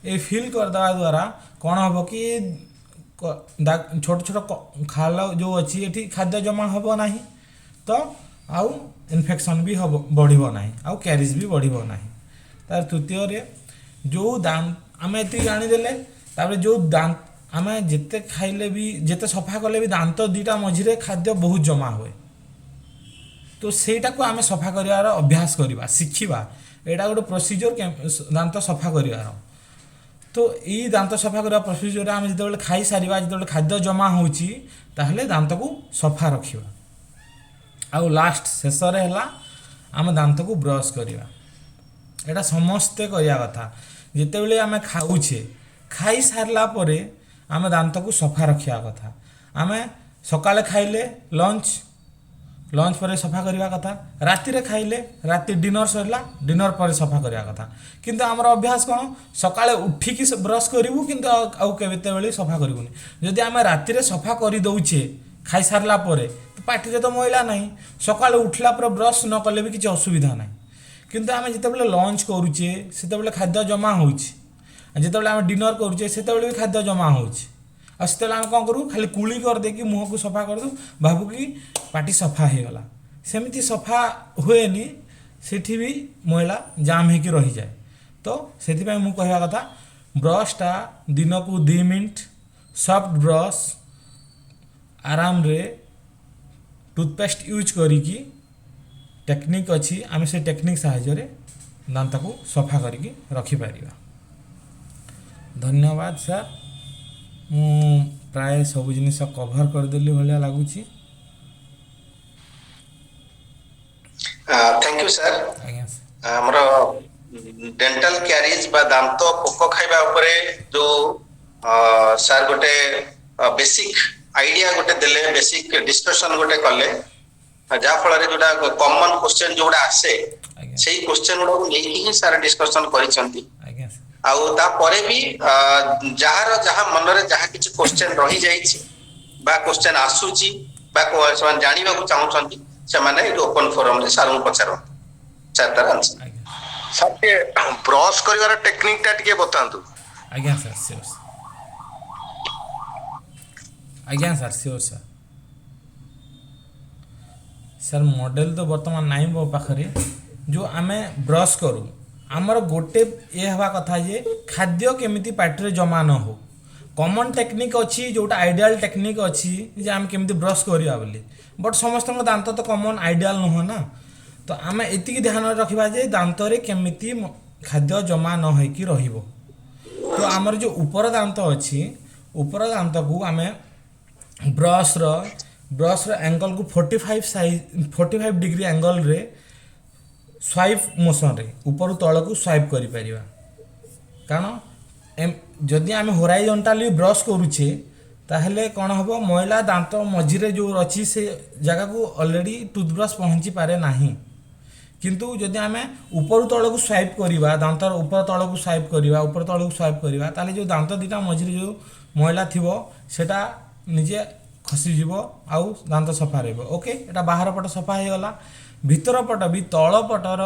ଏଇ ଫିଲ୍ କରିଦେବା ଦ୍ୱାରା କ'ଣ ହେବ କି ଛୋଟ ଛୋଟ ଖାଲ ଯେଉଁ ଅଛି, ଏଠି ଖାଦ୍ୟ ଜମା ହେବ ନାହିଁ, ତ ଆଉ ଇନଫେକ୍ସନ୍ ବି ହେବ ବଢ଼ିବ ନାହିଁ, ଆଉ କ୍ୟାରିଜ୍ ବି ବଢ଼ିବ ନାହିଁ। ତାର ତୃତୀୟରେ ଯେଉଁ ଆମେ ଏତିକି ଜାଣିଦେଲେ ତାପରେ ଯେଉଁ ଆମେ ଯେତେ ଖାଇଲେ ବି, ଯେତେ ସଫା କଲେ ବି ଦାନ୍ତ ଦୁଇଟା ମଝିରେ ଖାଦ୍ୟ ବହୁତ ଜମା ହୁଏ। ତ ସେଇଟାକୁ ଆମେ ସଫା କରିବାର ଅଭ୍ୟାସ କରିବା, ଶିଖିବା। ଏଇଟା ଗୋଟେ ପ୍ରୋସିଜିଓର ଦାନ୍ତ ସଫା କରିବାର। ତ ଏଇ ଦାନ୍ତ ସଫା କରିବା ପ୍ରୋସିଜିଓରରେ ଆମେ ଯେତେବେଳେ ଖାଇସାରିବା, ଯେତେବେଳେ ଖାଦ୍ୟ ଜମା ହେଉଛି, ତାହେଲେ ଦାନ୍ତକୁ ସଫା ରଖିବା। ଆଉ ଲାଷ୍ଟ ଶେଷରେ ହେଲା ଆମ ଦାନ୍ତକୁ ବ୍ରସ୍ କରିବା। ଏଇଟା ସମସ୍ତେ କରିବା କଥା। ଯେତେବେଳେ ଆମେ ଖାଉଛେ, ଖାଇସାରିଲା ପରେ ଆମେ ଦାନ୍ତକୁ ସଫା ରଖିବା କଥା। ଆମେ ସକାଳେ ଖାଇଲେ ଲଞ୍ଚ, ଲଞ୍ଚ ପରେ ସଫା କରିବା କଥା। ରାତିରେ ଖାଇଲେ, ରାତି ଡିନର ସରିଲା, ଡିନର ପରେ ସଫା କରିବା କଥା। କିନ୍ତୁ ଆମର ଅଭ୍ୟାସ କ'ଣ? ସକାଳେ ଉଠିକି ବ୍ରସ୍ କରିବୁ, କିନ୍ତୁ ଆଉ କେତେବେଳେ ସଫା କରିବୁନି। ଯଦି ଆମେ ରାତିରେ ସଫା କରିଦେଉଛେ ଖାଇସାରିଲା ପରେ, ତ ପାଟିରେ ତ ମଇଳା ନାହିଁ, ସକାଳୁ ଉଠିଲା ପରେ ବ୍ରସ୍ ନ କଲେ ବି କିଛି ଅସୁବିଧା ନାହିଁ। କିନ୍ତୁ ଆମେ ଯେତେବେଳେ ଲଞ୍ଚ କରୁଛେ, ସେତେବେଳେ ଖାଦ୍ୟ ଜମା ହେଉଛି। ଯେତେବେଳେ ଆମେ ଡିନର କରୁଛେ, ସେତେବେଳେ ବି ଖାଦ୍ୟ ଜମା ହେଉଛି। ଆଉ ସେତେବେଳେ ଆମେ କ'ଣ କରୁ? ଖାଲି କୁଳି କରିଦେଇକି ମୁହଁକୁ ସଫା କରିଦେଉ, ଭାବୁ କି ପାଟି ସଫା ହେଇଗଲା। ସେମିତି ସଫା ହୁଏନି, ସେଠି ବି ମଇଳା ଜାମ୍ ହେଇକି ରହିଯାଏ। ତ ସେଥିପାଇଁ ମୁଁ କହିବା କଥା, ବ୍ରସ୍ଟା ଦିନକୁ 2 ମିନିଟ୍, ସଫ୍ଟ ବ୍ରସ୍, ଆରାମରେ ଟୁଥପେଷ୍ଟ ୟୁଜ୍ କରିକି, ଟେକ୍ନିକ୍ ଅଛି, ଆମେ ସେ ଟେକ୍ନିକ୍ ସାହାଯ୍ୟରେ ଦାନ୍ତକୁ ସଫା କରିକି ରଖିପାରିବା। ଧନ୍ୟବାଦ ସାର୍। ମୁଁ ପ୍ରାୟ ସବୁ ଜିନିଷ କଭର୍ କରିଦେଲି ଭଳିଆ ଲାଗୁଛି। Thank you sir. ଆଜ୍ଞା ସାର୍। ଆମର ଡେଣ୍ଟାଲ କ୍ୟାରିଜ ବା ଦାନ୍ତ ପୋକ ଖାଇବା ଉପରେ ଯୋଉ ସାର୍ ଗୋଟେ ବେସିକ ଆଇଡିଆ ଗୋଟେ ଦେଲେ, ବେସିକ ଡିସ୍କସନ ଗୋଟେ କଲେ, ଯାହା ଫଳରେ ଯୋଉଟା କମନ କ୍ୱେଶ୍ଚନ ଯୋଉଟା ଆସେ, ସେଇ କ୍ୱେଶ୍ଚନ ଗୁଡାକୁ ନେଇକି ହିଁ ସାର୍ ଡିସ୍କସନ କରିଛନ୍ତି। ଆଜ୍ଞା ସାର୍। ଆଉ ତାପରେ ବି ଯାହାର ଯାହା ମନରେ ଯାହା କିଛି କ୍ୱେଶ୍ଚନ ରହିଯାଇଛି ବା କ୍ୱେଶ୍ଚନ ଆସୁଛି ବା ସେମାନେ ଜାଣିବାକୁ ଚାହୁଁଛନ୍ତି, ସେମାନେ ଏଇଠି ଓପନ ଫୋରମରେ ସାର୍ଙ୍କୁ ପଚାରନ୍ତୁ, ସାର୍ ତାର ଆନ୍ସର ଆଜ୍ଞା। ସାର୍, ଟିକେ ବ୍ରସ୍ କରିବାର ଟେକ୍ନିକ ଟା ଟିକେ ବତାନ୍ତୁ। ଆଜ୍ଞା ସାର୍, ସିଓର। ଆଜ୍ଞା sir, sure sir. Sir, model ତ ବର୍ତ୍ତମାନ ନାହିଁ ମୋ ପାଖରେ। ଯେଉଁ ଆମେ ବ୍ରସ୍ କରୁ, ଆମର ଗୋଟେ ଇଏ ହେବା କଥା ଯେ ଖାଦ୍ୟ କେମିତି ପାଟିରେ ଜମା ନ ହଉ। କମନ୍ ଟେକ୍ନିକ୍ ଅଛି, ଯେଉଁଟା ଆଇଡ଼ିଆଲ୍ ଟେକ୍ନିକ୍ ଅଛି ଯେ ଆମେ କେମିତି ବ୍ରସ୍ କରିବା ବୋଲି, ବଟ୍ ସମସ୍ତଙ୍କ ଦାନ୍ତ ତ କମନ୍ ଆଇଡ଼ିଆଲ୍ ନୁହଁ ନା। ତ ଆମେ ଏତିକି ଧ୍ୟାନରେ ରଖିବା ଯେ ଦାନ୍ତରେ କେମିତି ଖାଦ୍ୟ ଜମା ନ ହେଇକି ରହିବ। ତ ଆମର ଯେଉଁ ଉପର ଦାନ୍ତ ଅଛି, ଉପର ଦାନ୍ତକୁ ଆମେ ବ୍ରସ୍ର ଆଙ୍ଗଲକୁ 45 ସାଇଜ୍, 45 ଡିଗ୍ରୀ ଆଙ୍ଗଲରେ ସ୍ୱାଇପ୍ ମୋସନରେ ଉପରୁ ତଳକୁ ସ୍ୱାଇପ୍ କରିପାରିବା। କାରଣ ଯଦି ଆମେ ହୋରାଇଜଣ୍ଟାଲି ବ୍ରସ୍ କରୁଛେ, ତାହେଲେ କ'ଣ ହେବ? ମଇଳା ଦାନ୍ତ ମଝିରେ ଯେଉଁ ଅଛି, ସେ ଜାଗାକୁ ଅଲରେଡ଼ି ଟୁଥବ୍ରଶ୍ ପହଞ୍ଚି ପାରେ ନାହିଁ। କିନ୍ତୁ ଯଦି ଆମେ ଉପରୁ ତଳକୁ ସ୍ୱାଇପ୍ କରିବା, ଦାନ୍ତର ଉପର ତଳକୁ ସ୍ୱାଇପ୍ କରିବା, ଉପର ତଳକୁ ସ୍ୱାଇପ୍ କରିବା, ତାହେଲେ ଯେଉଁ ଦାନ୍ତ ଦୁଇଟା ମଝିରେ ଯେଉଁ ମଇଳା ଥିବ, ସେଟା ନିଜେ ଖସିଯିବ ଆଉ ଦାନ୍ତ ସଫା ରହିବ। ଓକେ, ଏଇଟା ବାହାର ପଟ ସଫା ହେଇଗଲା। ଭିତର ପଟ ବି, ତଳ ପଟର,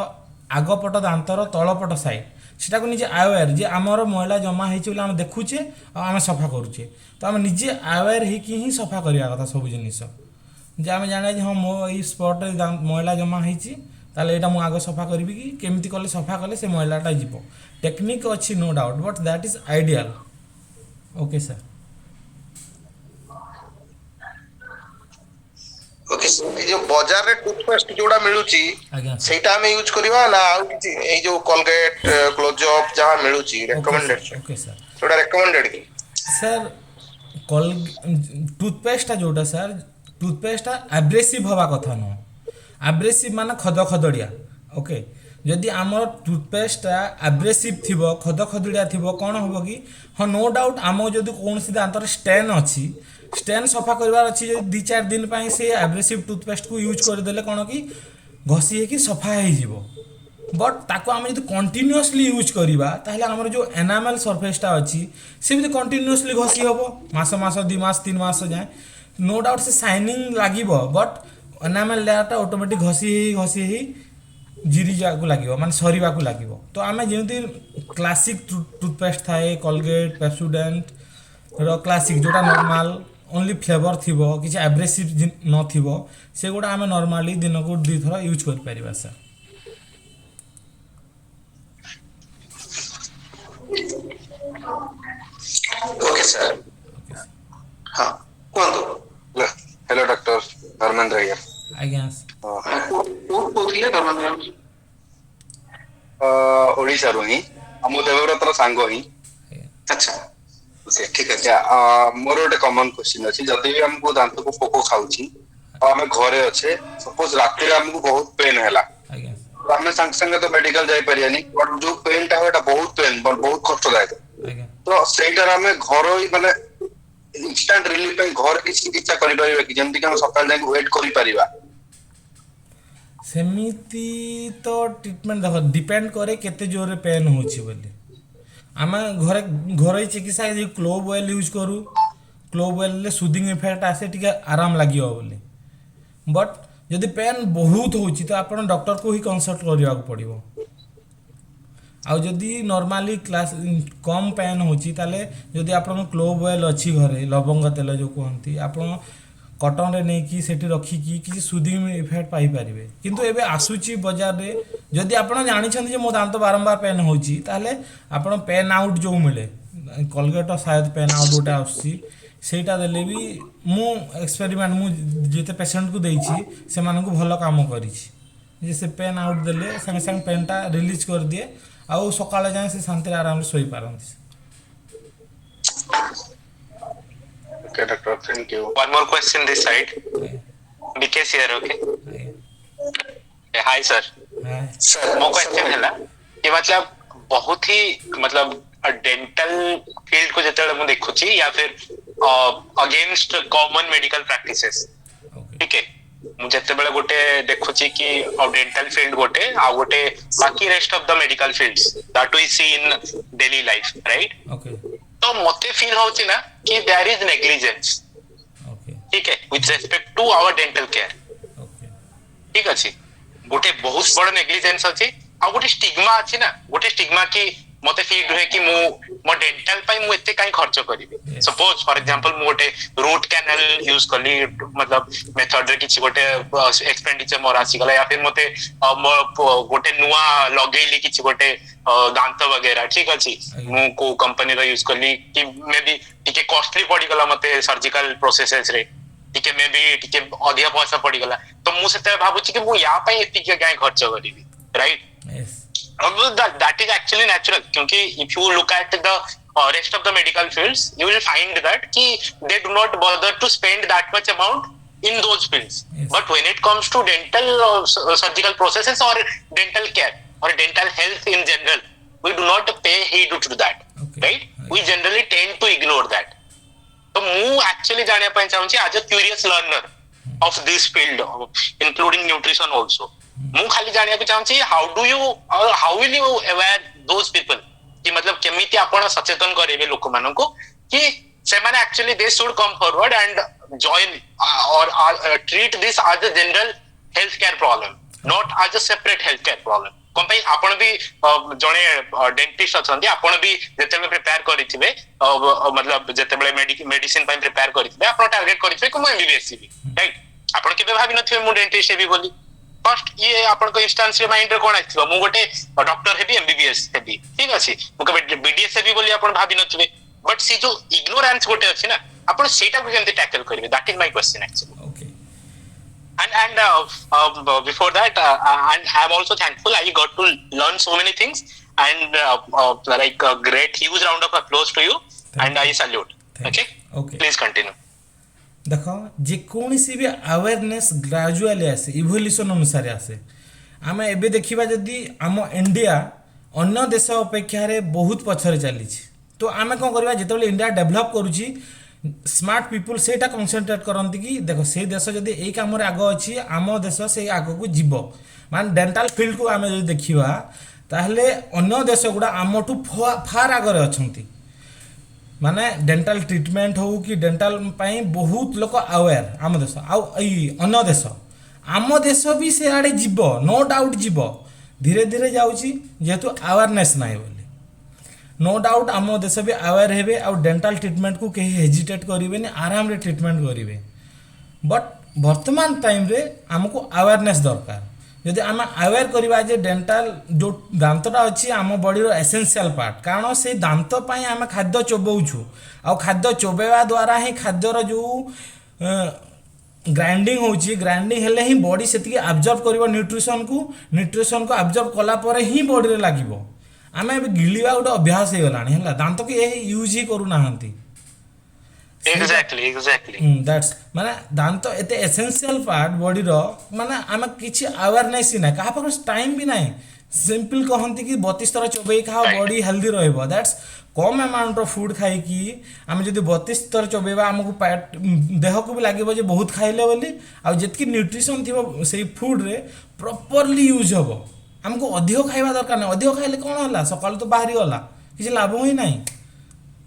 ଆଗ ପଟ ଦାନ୍ତର ତଳ ପଟ ସାଇଡ଼୍, ସେଟାକୁ ନିଜେ ଆୱେର୍ ଯେ ଆମର ମଇଳା ଜମା ହେଇଛି ବୋଲି ଆମେ ଦେଖୁଛେ ଆଉ ଆମେ ସଫା କରୁଛେ। ତ ଆମେ ନିଜେ ଆୱେର୍ ହେଇକି ହିଁ ସଫା କରିବା କଥା ସବୁ ଜିନିଷ, ଯେ ଆମେ ଜାଣିବା ଯେ ହଁ, ମୋ ଏଇ ସ୍ପଟ୍ରେ ମଇଳା ଜମା ହେଇଛି, ତାହେଲେ ଏଇଟା ମୁଁ ଆଗ ସଫା କରିବି କି କେମିତି କଲେ, ସଫା କଲେ ସେ ମଇଳାଟା ଯିବ। ଟେକ୍ନିକ୍ ଅଛି, no doubt, but that is ideal. Okay sir. Okay. ଏଇ ଯୋଉ ବଜାରରେ ଟୁଥପେଷ୍ଟ ଯୋଉଟା ମିଳୁଛି, ଆଜ୍ଞା। ସେଇଟା ଆମେ ୟୁଜ କରିବା ନା ଆଉ କିଛି? ଏଇ ଯୋଉ କଲଗେଟ, କ୍ଲୋଜଅପ୍ ଯାହା ମିଳୁଛି okay. Recommended, sir, okay sir. ସେଟା ରେକମେଣ୍ଡେଡ କି? ସାର୍, କଲ ଟୁଥପେଷ୍ଟଟା ଯେଉଁଟା ସାର୍, ଟୁଥପେଷ୍ଟଟା ଆବ୍ରେସିଭ୍ ହେବା କଥା ନୁହଁ। ଆବ୍ରେସିଭ୍ ମାନେ ଖଦ ଖଦଡ଼ିଆ। ଓକେ, ଯଦି ଆମର ଟୁଥପେଷ୍ଟଟା ଆବ୍ରେସିଭ୍ ଥିବ, ଖଦ ଖଦଡ଼ିଆ ଥିବ, କ'ଣ ହେବ କି, ହଁ, ନୋ ଡାଉଟ୍, ଆମ ଯଦି କୌଣସି ଦାନ୍ତରେ ଷ୍ଟେନ୍ ଅଛି, ଷ୍ଟେନ୍ ସଫା କରିବାର ଅଛି, ଯଦି 2-4 ଦିନ ପାଇଁ ସେ ଆବ୍ରେସିଭ୍ ଟୁଥପେଷ୍ଟକୁ ୟୁଜ୍ କରିଦେଲେ କ'ଣ କି ଘଷି ହେଇକି ସଫା ହେଇଯିବ। ବଟ୍ ତାକୁ ଆମେ ଯଦି କଣ୍ଟିନ୍ୟୁଅସଲି ୟୁଜ୍ କରିବା, ତାହେଲେ ଆମର ଯେଉଁ ଏନାମେଲ୍ ସର୍ଫେସ୍ଟା ଅଛି, ସେମିତି କଣ୍ଟିନ୍ୟୁଅସଲି ଘଷି ହେବ ମାସ ମାସ, 2 ମାସ, 3 ମାସ ଯାଏଁ। ନୋ ଡାଉଟ୍ ସେ ସାଇନିଂ ଲାଗିବ, ବଟ୍ ଏନାମେଲ୍ ଲେୟାରଟା ଅଟୋମେଟିକ୍ ଘଷି ହେଇ ଘଷି ହେଇ ଜିରି ଯିବାକୁ ଲାଗିବ, ମାନେ ସରିବାକୁ ଲାଗିବ। ତ ଆମେ ଯେମିତି କ୍ଲାସିକ୍ ଟୁଥପେଷ୍ଟ ଥାଏ, କଲଗେଟ୍, ପେପସୋଡେଣ୍ଟର କ୍ଲାସିକ୍, ଯେଉଁଟା ନର୍ମାଲ ଓନ୍ଲି ଫ୍ଲେଭର୍ ଥିବ, କିଛି ଆବ୍ରେସିଭ୍ ନଥିବ, ସେଗୁଡ଼ା ଆମେ ନର୍ମାଲି ଦିନକୁ 2 ଥର ୟୁଜ୍ କରିପାରିବା ସାର୍। Sir. Okay. ହଁ, କୁହନ୍ତୁ। Hello doctor, Dharmendra here. ଆଜ୍ଞା। କୋଉଠୁ କହୁଥିଲେ ଧର୍ମେନ୍ଦ୍ର? ଓଡ଼ିଶାରୁ ହିଁ ଆଉ ମୁଁ ଦେବବ୍ରତର ସାଙ୍ଗ ହିଁ। ଆଜ୍ଞା। ଆଚ୍ଛା। ଓକେ। ଠିକ ଅଛି। ମୋର ଗୋଟେ କମନ କ୍ୱେଶ୍ଚିନ୍ ଅଛି। ଯଦି ବି ଆମକୁ ଦାନ୍ତକୁ ପୋକ ଖାଉଛି ଆଉ ଆମେ ଘରେ ଅଛେ, ସପୋଜ ରାତିରେ ଆମକୁ ବହୁତ ପେନ୍ ହେଲା, ତ ଆମେ ସାଙ୍ଗେ ସାଙ୍ଗେ ତ ମେଡିକାଲ ଯାଇପାରିବାନି, ବଟ୍ ଯୋଉ ପେନ୍ ଟା ହୁଏ ଏଟା ବହୁତ ପେନ୍, ବହୁତ କଷ୍ଟଦାୟକ। ତ ସେଇଟାରେ ଆମେ ଘରୋଇ ମାନେ ଇନଷ୍ଟାଣ୍ଟ ରିଲିଫ ପାଇଁ ଘରେ କିଛି ଚିକିତ୍ସା କରିପାରିବା କି, ଯେମିତି କି ଆମେ ସକାଳେ ଯାଇକି ୱେଟ୍ କରିପାରିବା? ସେମିତି ତ ଟ୍ରିଟମେଣ୍ଟ ଦେଖ, ଡିପେଣ୍ଡ କରେ କେତେ ଜୋରରେ ପେନ୍ ହେଉଛି ବୋଲି। ଆମେ ଘରେ ଘରୋଇ ଚିକିତ୍ସା ଯେଉଁ କ୍ଲୋଭ୍ ଅଏଲ୍ ୟୁଜ୍ କରୁ, କ୍ଲୋଭ୍ ଅଏଲ୍ରେ ସୁଦିଂ ଇଫେକ୍ଟ ଆସେ, ଟିକେ ଆରାମ ଲାଗିବ ବୋଲି। ବଟ୍ ଯଦି ପେନ୍ ବହୁତ ହେଉଛି ତ ଆପଣ ଡକ୍ଟରକୁ ହିଁ କନସଲ୍ଟ କରିବାକୁ ପଡ଼ିବ। ଆଉ ଯଦି ନର୍ମାଲି କ୍ଲାସ୍ କମ୍ ପେନ୍ ହେଉଛି, ତାହେଲେ ଯଦି ଆପଣଙ୍କ କ୍ଲୋଭ୍ ଅଏଲ୍ ଅଛି ଘରେ, ଲବଙ୍ଗ ତେଲ ଯେଉଁ କୁହନ୍ତି, ଆପଣ କଟନରେ ନେଇକି ସେଠି ରଖିକି କିଛି ସୁଦିଂ ଇଫେକ୍ଟ ପାଇପାରିବେ। କିନ୍ତୁ ଏବେ ଆସୁଛି ବଜାରରେ, ଯଦି ଆପଣ ଜାଣିଛନ୍ତି ଯେ ମୋ ଦାନ୍ତ ବାରମ୍ବାର ପେନ୍ ହେଉଛି, ତାହେଲେ ଆପଣ ପେନ୍ ଆଉଟ୍ ଯେଉଁ ମିଳେ, କଲଗେଟ ସାୟଦ ପେନ୍ ଆଉଟ୍ ଗୋଟେ ଆସୁଛି, ସେଇଟା ଦେଲେ ବି ମୁଁ ଏକ୍ସପେରିମେଣ୍ଟ ମୁଁ ଯେତେ ପେସେଣ୍ଟକୁ ଦେଇଛି, ସେମାନଙ୍କୁ ଭଲ କାମ କରିଛି ଯେ ସେ ପେନ୍ ଆଉଟ୍ ଦେଲେ ସାଙ୍ଗେ ସାଙ୍ଗେ ପେନ୍ଟା ରିଲିଜ୍ କରିଦିଏ ଆଉ ସକାଳେ ଯାଏଁ ସେ ଶାନ୍ତିରେ ଆରାମରେ ଶୋଇପାରନ୍ତି। Okay doctor, thank you. One more question this side. BKS here, okay? ଆଜ୍ଞା। Hi sir. ହଁ। ସାର୍। ମୋ କ୍ୱେଶ୍ଚନ ହେଲା କି ମତଲବ ବହୁତ ହି ମତଲବ ଡେଣ୍ଟାଲ ଫିଲ୍ଡ କୁ ଯେତେବେଳେ ମୁଁ ଦେଖୁଛି या फिर ଅଗେନଷ୍ଟ କମନ ମେଡିକାଲ ପ୍ରାକ୍ଟିସେସ୍, ठीक है, ମୁଁ ଯେତେବେଳେ ଗୋଟେ ଦେଖୁଛି କି ଆଉ ଡେଣ୍ଟାଲ ଫିଲ୍ଡ ଗୋଟେ ଆଉ ଗୋଟେ ବାକି rest of the medical fields that we see in daily life, right? ତ ମତେ ଫିଲ୍ ହଉଛି ନା କି there is negligence, ठीक है, with respect to our dental care. ଠିକ ଅଛି, ଗୋଟେ ବହୁତ ବଡ ନେଗ୍ଲିଜେନ୍ସ ଅଛି ଆଉ ଗୋଟେ ଷ୍ଟିଗ୍ମା ଅଛି ନା, ଗୋଟେ ଷ୍ଟିଗ୍ମା କି ମତେ ଫିଲ୍ ହୁଏ କି ମୁଁ ମୋ ଡେଣ୍ଟାଲ ପାଇଁ ମୁଁ ଏତେ କାହିଁ ଖର୍ଚ୍ଚ କରିବି? ସପୋଜ ଫର ଏକ୍ସାମ୍ପଲ ମୁଁ ଗୋଟେ ରୁଟ କ୍ୟାନାଲ ୟୁଜ କଲି, ମତଲବ ମେଥଡ ରେ କିଛି ଗୋଟେ ଏକ୍ସପେଣ୍ଡିଚର ମୋର ଆସିଗଲା, या फिर ମତେ ଗୋଟେ ନୂଆ ଲଗେଇଲି କିଛି ଗୋଟେ ଦାନ୍ତ ବଗେରା, ଠିକ ଅଛି, ମୁଁ କୋଉ କମ୍ପାନୀର ୟୁଜ କଲି କି ମେ ବି ଟିକେ କଷ୍ଟଲି ପଡିଗଲା ମତେ, ସର୍ଜିକାଲ ପ୍ରୋସେସେସ ରେ ଟିକେ ମେ ବି ଟିକେ ଅଧିକ ପଇସା ପଡିଗଲା, ତ ମୁଁ ସେତେବେଳେ ଭାବୁଛି କି ମୁଁ ୟା ପାଇଁ ଏତିକି କାହିଁ ଖର୍ଚ୍ଚ କରିବି, right? That is actually natural क्योंकि if you look at the rest of the medical fields, you will find that कि they do not bother to spend that much amount in those fields. But when it comes to dental surgical processes or dental care or dental health in general, we do not pay heed to that, right? We generally tend to ignore that. ତ ମୁଁ actually ଜାଣିବା ପାଇଁ ଚାହୁଁଛି, as a curious learner of this field, including nutrition also, ମୁଁ ଖାଲି ଜାଣିବାକୁ ଚାହୁଁଛି how will you aware those people କି ମତଲବ କେମିତି ଆପଣ ସଚେତନ କରାଇବେ ଲୋକମାନଙ୍କୁ କି ସେମାନେ actually they should come forward and join or treat this as a general health care problem, not as a separate health care problem. କଣ ପାଇଁ ଆପଣ ବି ଜଣେ ଡେଣ୍ଟିଷ୍ଟ ଅଛନ୍ତି, ଆପଣ ବି ଯେତେବେଳେ ପ୍ରିପେୟାର କରିଥିବେ, ମତଲବ ଯେତେବେଳେ ମେଡିସିନ ପାଇଁ ପ୍ରିପେୟାର କରିଥିବେ, ଆପଣ ଟାର୍ଗେଟ କରିଥିବେ କି ମୁଁ ଏମବିବିଏସ୍ ହେବି, ରାଇଟ୍? ଆପଣ କେବେ ଭାବି ନଥିବେ ମୁଁ ଡେଣ୍ଟିଷ୍ଟ ହେବି ବୋଲି। ଫାର୍ଷ୍ଟ ଇଏ ଆପଣଙ୍କ ଇନଷ୍ଟାନ୍ସ ରେ ମାଇଣ୍ଡ ରେ କଣ ଆସିଥିବ? ମୁଁ ଗୋଟେ ଡକ୍ଟର ହେବି, ଏମବିବିଏସ୍ ହେବି, ଠିକ ଅଛି, ମୁଁ କେବେ ବିଡିଏସ୍ ହେବି ବୋଲି ଆପଣ ଭାବି ନଥିବେ। ବଟ୍ ସେ ଯୋଉ ଇଗ୍ନୋରାନ୍ସ ଗୋଟେ ଅଛି ନା, ଆପଣ ସେଇଟାକୁ କେମିତି ଟ୍ୟାକଲ କରିବେ? That is my question actually. And before that, and I'm also thankful I got to learn so many things and like a great huge round of applause to you. Thank and I salute. Thank okay. you. Okay. Please continue. ଦେଖ, ଯେକୌଣସି ବି awareness gradually ଆସେ, evolution ଅନୁସାରେ ଆସେ। ଆମେ ଏବେ ଦେଖିବା ଯଦି, ଆମ ଇଣ୍ଡିଆ ଅନ୍ୟ ଦେଶ ଅପେକ୍ଷାରେ ବହୁତ ପଛରେ ଚାଲିଛି। ତ ଆମେ କ'ଣ କରିବା? ଯେତେବେଳେ ଇଣ୍ଡିଆ ଡେଭଲପ୍ କରୁଛି, ସ୍ମାର୍ଟ ପିପୁଲ୍ ସେଇଟା କନସେନ୍ଟ୍ରେଟ୍ କରନ୍ତି କି ଦେଖ, ସେଇ ଦେଶ ଯଦି ଏଇ କାମରେ ଆଗ ଅଛି, ଆମ ଦେଶ ସେଇ ଆଗକୁ ଯିବ। ମାନେ ଡେଣ୍ଟାଲ ଫିଲ୍ଡକୁ ଆମେ ଯଦି ଦେଖିବା, ତାହେଲେ ଅନ୍ୟ ଦେଶ ଗୁଡ଼ା ଆମଠୁ ଫାର୍ ଆଗରେ ଅଛନ୍ତି। ମାନେ ଡେଣ୍ଟାଲ ଟ୍ରିଟମେଣ୍ଟ ହଉ କି ଡେଣ୍ଟାଲ ପାଇଁ ବହୁତ ଲୋକ ଆୱେର୍ ଆମ ଦେଶ ଆଉ ଏଇ ଅନ୍ୟ ଦେଶ। ଆମ ଦେଶ ବି ସେଆଡ଼େ ଯିବ, ନୋ ଡାଉଟ୍ ଯିବ। ଧୀରେ ଧୀରେ ଯାଉଛି, ଯେହେତୁ ଆୱାରନେସ୍ ନାହିଁ ବୋଲି। ନୋ ଡାଉଟ୍ ଆମ ଦେଶ ବି ଆୱେର୍ ହେବେ ଆଉ ଡେଣ୍ଟାଲ ଟ୍ରିଟମେଣ୍ଟକୁ କେହି ହେଜିଟେଟ୍ କରିବେନି, ଆରାମରେ ଟ୍ରିଟମେଣ୍ଟ କରିବେ। ବଟ୍ ବର୍ତ୍ତମାନ ଟାଇମ୍ରେ ଆମକୁ ଆୱାରନେସ୍ ଦରକାର। ଯଦି ଆମେ ଆୱେର୍ କରିବା ଯେ ଡେଣ୍ଟାଲ ଯେଉଁ ଦାନ୍ତଟା ଅଛି ଆମ ବଡ଼ିର ଏସେନ୍ସିଆଲ ପାର୍ଟ, କାରଣ ସେଇ ଦାନ୍ତ ପାଇଁ ଆମେ ଖାଦ୍ୟ ଚୋବାଉଛୁ, ଆଉ ଖାଦ୍ୟ ଚୋବାଇବା ଦ୍ୱାରା ହିଁ ଖାଦ୍ୟର ଯେଉଁ ଗ୍ରାଇଣ୍ଡିଙ୍ଗ ହେଉଛି, ଗ୍ରାଇଣ୍ଡିଙ୍ଗ ହେଲେ ହିଁ ବଡ଼ି ସେତିକି ଆବଜର୍ବ କରିବ ନ୍ୟୁଟ୍ରିସନକୁ, ନ୍ୟୁଟ୍ରିସନକୁ ଆବଜର୍ବ କଲା ପରେ ହିଁ ବଡ଼ିରେ ଲାଗିବ। ଆମେ ଏବେ ଗିଳିବା ଗୋଟେ ଅଭ୍ୟାସ ହେଇଗଲାଣି, ହେଲା, ଦାନ୍ତକୁ ଏ ୟୁଜ୍ ହିଁ କରୁନାହାନ୍ତି। Exactly exactly. That's ମାନେ ଦାନ୍ତ ଏତେ ଏସେନ୍ସିଆଲ ପାର୍ଟ ବଡ଼ିର, ମାନେ ଆମେ କିଛି ଆୱାରନେସ୍ ହିଁ ନାହିଁ, କାହା ପାଖରେ ଟାଇମ୍ ବି ନାହିଁ। ସିମ୍ପଲ୍ କହନ୍ତି କି 32 ଥର ଚୋବେଇ ଖାଅ, ବଡି ହେଲ୍ଦି ରହିବ। That's com ଆମାଉଣ୍ଟର ଫୁଡ୍ ଖାଇକି ଆମେ ଯଦି 32 ଥର ଚୋବେଇବା, ଆମକୁ ଦେହକୁ ବି ଲାଗିବ ଯେ ବହୁତ ଖାଇଲେ ବୋଲି, ଆଉ ଯେତିକି ନ୍ୟୁଟ୍ରିସନ୍ ଥିବ ସେଇ ଫୁଡ଼୍ରେ ପ୍ରପରଲି ୟୁଜ୍ ହେବ। ଆମକୁ ଅଧିକ ଖାଇବା ଦରକାର ନାହିଁ। ଅଧିକ ଖାଇଲେ କ'ଣ ହେଲା, ସକାଳୁ ତ ବାହାରିଗଲା, କିଛି ଲାଭ ହିଁ ନାହିଁ।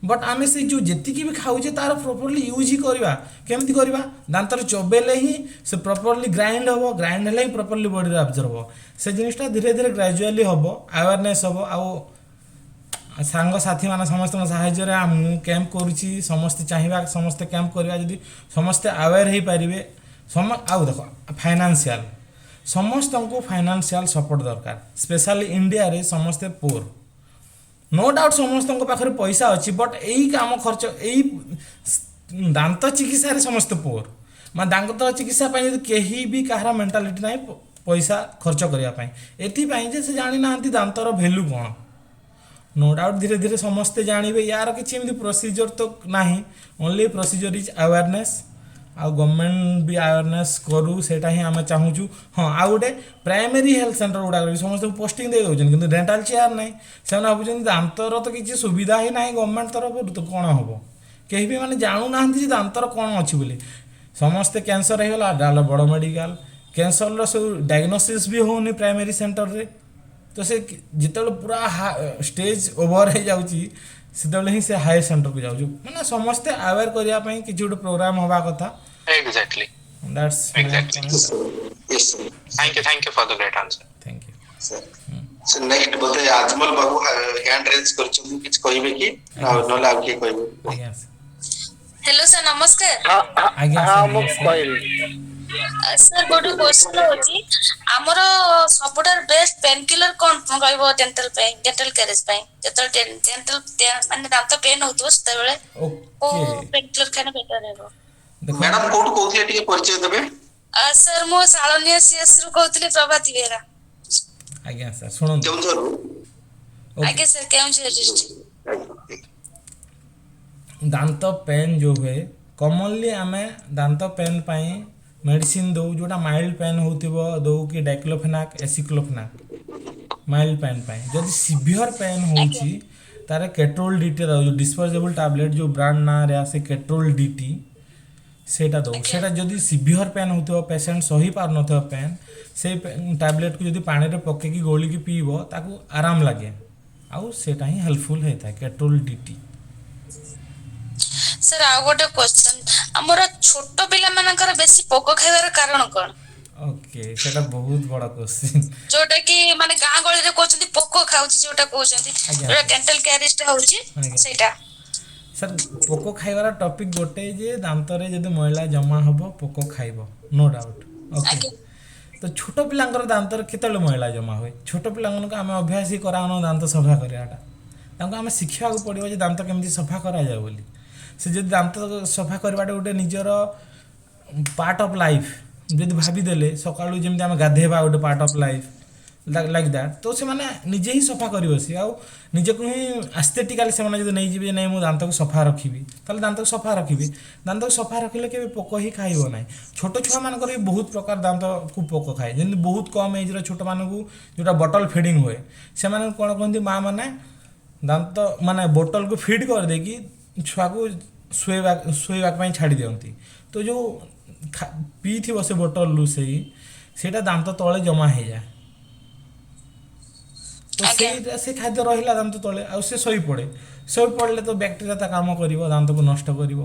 ବଟ୍ ଆମେ ସେ ଯେଉଁ ଯେତିକି ବି ଖାଉଛେ ତାର ପ୍ରପରଲି ୟୁଜ୍ ହିଁ କରିବା। କେମିତି କରିବା? ଦାନ୍ତରେ ଚୋବେଇଲେ ହିଁ ସେ ପ୍ରପରଲି ଗ୍ରାଇଣ୍ଡ ହେବ, ଗ୍ରାଇଣ୍ଡ ହେଲେ ହିଁ ପ୍ରପରଲି ବଡ଼ିରେ ଆବଜର୍ବ ହେବ। ସେ ଜିନିଷଟା ଧୀରେ ଧୀରେ ଗ୍ରାଜୁଆଲି ହେବ, ଆୱାରନେସ୍ ହେବ। ଆଉ ସାଙ୍ଗସାଥିମାନେ ସମସ୍ତଙ୍କ ସାହାଯ୍ୟରେ ମୁଁ କ୍ୟାମ୍ପ କରୁଛି, ସମସ୍ତେ ଚାହିଁବା ସମସ୍ତେ କ୍ୟାମ୍ପ କରିବା, ଯଦି ସମସ୍ତେ ଆୱେର୍ ହେଇପାରିବେ। ଆଉ ଦେଖ, ଫାଇନାନ୍ସିଆଲ, ସମସ୍ତଙ୍କୁ ଫାଇନାନ୍ସିଆଲ ସପୋର୍ଟ ଦରକାର। ସ୍ପେଶାଲି ଇଣ୍ଡିଆରେ ସମସ୍ତେ ପୋର୍, ନୋ ଡାଉଟ୍ ସମସ୍ତଙ୍କ ପାଖରେ ପଇସା ଅଛି, ବଟ୍ ଏଇ କାମ ଖର୍ଚ୍ଚ, ଏଇ ଦାନ୍ତ ଚିକିତ୍ସାରେ ସମସ୍ତେ ପୋର୍। ମାନେ ଦାନ୍ତ ଚିକିତ୍ସା ପାଇଁ ଯଦି କେହି ବି କାହାର ମେଣ୍ଟାଲିଟି ନାହିଁ ପଇସା ଖର୍ଚ୍ଚ କରିବା ପାଇଁ, ଏଥିପାଇଁ ଯେ ସେ ଜାଣିନାହାନ୍ତି ଦାନ୍ତର ଭ୍ୟାଲୁ କ'ଣ। ନୋ ଡାଉଟ୍ ଧୀରେ ଧୀରେ ସମସ୍ତେ ଜାଣିବେ। ୟାର କିଛି ଏମିତି ପ୍ରୋସିଜର ତ ନାହିଁ, ଓନ୍ଲି ପ୍ରୋସିଜର is awareness. ଆଉ ଗଭର୍ଣ୍ଣମେଣ୍ଟ ବି ଆୱାରନେସ୍ କରୁ, ସେଇଟା ହିଁ ଆମେ ଚାହୁଁଛୁ। ହଁ, ଆଉ ଗୋଟେ ପ୍ରାଇମେରୀ ହେଲ୍ଥ ସେଣ୍ଟର ଗୁଡ଼ାକରେ ବି ସମସ୍ତଙ୍କୁ ପୋଷ୍ଟିଂ ଦେଇ ଦେଉଛନ୍ତି, କିନ୍ତୁ ଡେଣ୍ଟାଲ ଚେୟାର ନାହିଁ। ସେମାନେ ଭାବୁଛନ୍ତି ଦାନ୍ତର ତ କିଛି ସୁବିଧା ହିଁ ନାହିଁ ଗଭର୍ଣ୍ଣମେଣ୍ଟ ତରଫରୁ, ତ କ'ଣ ହେବ? କେହି ବି ମାନେ ଜାଣୁନାହାନ୍ତି ଯେ ଦାନ୍ତର କ'ଣ ଅଛି ବୋଲି। ସମସ୍ତେ କ୍ୟାନ୍ସର ହେଇଗଲା, ଡାଲ ବଡ଼ ମେଡ଼ିକାଲ, କ୍ୟାନ୍ସରର ସବୁ ଡାଇଗ୍ନୋସିସ୍ ବି ହେଉନି ପ୍ରାଇମେରୀ ସେଣ୍ଟରରେ। ତ ସେ ଯେତେବେଳେ ପୁରା ଷ୍ଟେଜ୍ ଓଭର ହେଇଯାଉଛି, ସେତେବେଳେ ହିଁ ସେ ହାୟର ସେଣ୍ଟରକୁ ଯାଉଛି। ମାନେ ସମସ୍ତେ ଆୱେର୍ କରିବା ପାଇଁ କିଛି ଗୋଟେ ପ୍ରୋଗ୍ରାମ ହେବା କଥା। Exactly. That's Exactly. Yes, sir. Thank you, thank you for the great answer. Thank you. Sir. So next ବୋଧେ ଆଜମଲ ବାବୁ ହ୍ୟାଣ୍ଡ ରେଜ୍ କରିଛନ୍ତି, କିଛି କହିବେ କି? ଆଉ ନହେଲେ ଆଉ କିଏ କହିବେ? ଆଜ୍ଞା। ହ୍ୟାଲୋ ସାର୍, ନମସ୍କାର। ଆଜ୍ଞା। ହଁ। ସାର୍, ମୁଁ ନମସ୍କାର। କହିବି। ସାର୍, ଗୋଟେ କ୍ୱେଶ୍ଚନ ହଉଛି, ଆମର ସବୁଠାରୁ ବେଷ୍ଟ ପେନ୍ କିଲର କଣ ରହିବ ଡେଣ୍ଟାଲ ପାଇଁ, ଡେଣ୍ଟାଲ କ୍ୟାରେଜ ପାଇଁ? ଯେତେବେଳେ ଡେଣ୍ଟାଲ ମାନେ ଦାନ୍ତ ପେନ୍ ହଉଥିବ, ସେତେବେଳେ କୋଉ ପେନ୍ କିଲର ଖାଇଲେ ବେଟର ହେବ? ଦେଖ। ମ୍ୟାଡାମ, କୋଉଠୁ କହୁଥିଲେ, ଟିକେ ପରିଚୟ ଦେବେ? ସାର୍, ମୁଁ ଶାଳନିଆ ସିଏସ୍ ରୁ କହୁଥିଲି, ପ୍ରଭାତୀ ବେହେରା। ଆଜ୍ଞା ସାର୍, ଶୁଣନ୍ତୁ। କେଉଁଝରରୁ? ଆଜ୍ଞା ସାର୍, କେଉଁଝର ଡିଷ୍ଟ୍ରିକ୍ଟ। ଦାନ୍ତ ପେନ୍ ଯେଉଁ ହୁଏ, କମନଲି ଆମେ ଦାନ୍ତ ପେନ୍ ପାଇଁ ମେଡ଼ିସିନ ଦେଉ। ଯେଉଁଟା ମାଇଲ୍ଡ ପେନ୍ ହେଉଥିବ, ଦେଉ କି ଡାଇକ୍ଲୋଫେନାକ୍, ଏସିକ୍ଲୋଫେନାକ୍ ମାଇଲ୍ଡ ପେନ୍ ପାଇଁ। ଯଦି ସିଭିଅର ପେନ୍ ହେଉଛି, ତାର କେଟ୍ରୋଲ ଡିଟି ଦେଉ, ଯେଉଁ ଡିସ୍ପୋଜେବଲ୍ ଟାବଲେଟ୍, ଯେଉଁ ବ୍ରାଣ୍ଡ ନାଁରେ ଆସେ କେଟ୍ରୋଲ ଡିଟି, ସେଇଟା ଦେଉ। ସେଇଟା ଯଦି ସିଭିଅର ପେନ୍ ହେଉଥିବ, ପେସେଣ୍ଟ ସହି ପାରୁନଥିବ ପେନ୍, ସେଇ ଟାବଲେଟ୍କୁ ଯଦି ପାଣିରେ ପକେଇକି ଗୋଳିକି ପିଇବ, ତାକୁ ଆରାମ ଲାଗେ, ଆଉ ସେଇଟା ହିଁ ହେଲ୍ପଫୁଲ୍ ହେଇଥାଏ, କେଟ୍ରୋଲ ଡିଟି। ସାର୍, ଆଉ ଗୋଟେ କ୍ୱେଶ୍ଚନ, ଆମର ଛୋଟ ପିଲାମାନଙ୍କର ବେଶୀ ପୋକ ଖାଇବାର କାରଣ କଣ? ଓକେ, ସେଇଟା ବହୁତ ବଡ଼ କ୍ୱେଶ୍ଚିନ୍। ଯୋଉଟା କି ମାନେ ଗାଁ ଗହଳିରେ କହୁଛନ୍ତି ପୋକ ଖାଉଛି, ଯୋଉଟା କହୁଛନ୍ତି, ଯୋଉଟା ଡେଣ୍ଟାଲ କ୍ୟାରିଜ ଟା ହଉଛି, ସେଇଟା। ସାର୍, ପୋକ ଖାଇବାର ଟପିକ୍ ଗୋଟେ ଯେ ଦାନ୍ତରେ ଯଦି ମଇଳା ଜମା ହେବ, ପୋକ ଖାଇବ, ନୋ ଡାଉଟ୍। ଓକେ। ତ ଛୋଟ ପିଲାଙ୍କର ଦାନ୍ତରେ କେତେବେଳେ ମଇଳା ଜମା ହୁଏ? ଛୋଟ ପିଲାମାନଙ୍କୁ ଆମେ ଅଭ୍ୟାସ ହିଁ କରାଉନୁ ଦାନ୍ତ ସଫା କରିବାଟା। ତାଙ୍କୁ ଆମେ ଶିଖିବାକୁ ପଡ଼ିବ ଯେ ଦାନ୍ତ କେମିତି ସଫା କରାଯାଏ ବୋଲି। ସେ ଯଦି ଦାନ୍ତ ସଫା କରିବାଟା ଗୋଟେ ନିଜର ପାର୍ଟ ଅଫ୍ ଲାଇଫ୍ ଯଦି ଭାବିଦେଲେ, ସକାଳୁ ଯେମିତି ଆମେ ଗାଧେଇବା ଗୋଟେ part of life, like that, ତ ସେମାନେ ନିଜେ ହିଁ ସଫା କରିବ ସିଏ। ଆଉ ନିଜକୁ ହିଁ ଆସ୍ଥେଟିକାଲି ସେମାନେ ଯଦି ନେଇଯିବେ ଯେ ନାଇଁ, ମୁଁ ଦାନ୍ତକୁ ସଫା ରଖିବି, ତାହେଲେ ଦାନ୍ତକୁ ସଫା ରଖିବି। ଦାନ୍ତକୁ ସଫା ରଖିଲେ କେବେ ପୋକ ହିଁ ଖାଇବ ନାହିଁ। ଛୋଟ ଛୁଆମାନଙ୍କର ବି ବହୁତ ପ୍ରକାର ଦାନ୍ତକୁ ପୋକ ଖାଏ। ଯେମିତି ବହୁତ କମ୍ ଏଜ୍ର ଛୋଟମାନଙ୍କୁ ଯେଉଁଟା ବଟଲ୍ ଫିଡ଼ିଂ ହୁଏ, ସେମାନଙ୍କୁ କ'ଣ କୁହନ୍ତି ମା ମାନେ, ଦାନ୍ତ ମାନେ ବୋଟଲକୁ ଫିଡ୍ କରିଦେଇକି ଛୁଆକୁ ଶୋଇବା ପାଇଁ ଛାଡ଼ି ଦିଅନ୍ତି। ତ ଯେଉଁ ପିଇଥିବ ସେ ବୋଟଲରୁ, ସେଇଟା ଦାନ୍ତ ତଳେ ଜମା ହେଇଯାଏ। ତ ସେଇଟା ସେ ଖାଦ୍ୟ ରହିଲା ଦାନ୍ତ ତଳେ, ଆଉ ସେ ଶୋଇପଡ଼େ। ଶୋଇପଡ଼ିଲେ ତ ବ୍ୟାକ୍ଟେରିଆ ତା କାମ କରିବ, ଦାନ୍ତକୁ ନଷ୍ଟ କରିବ।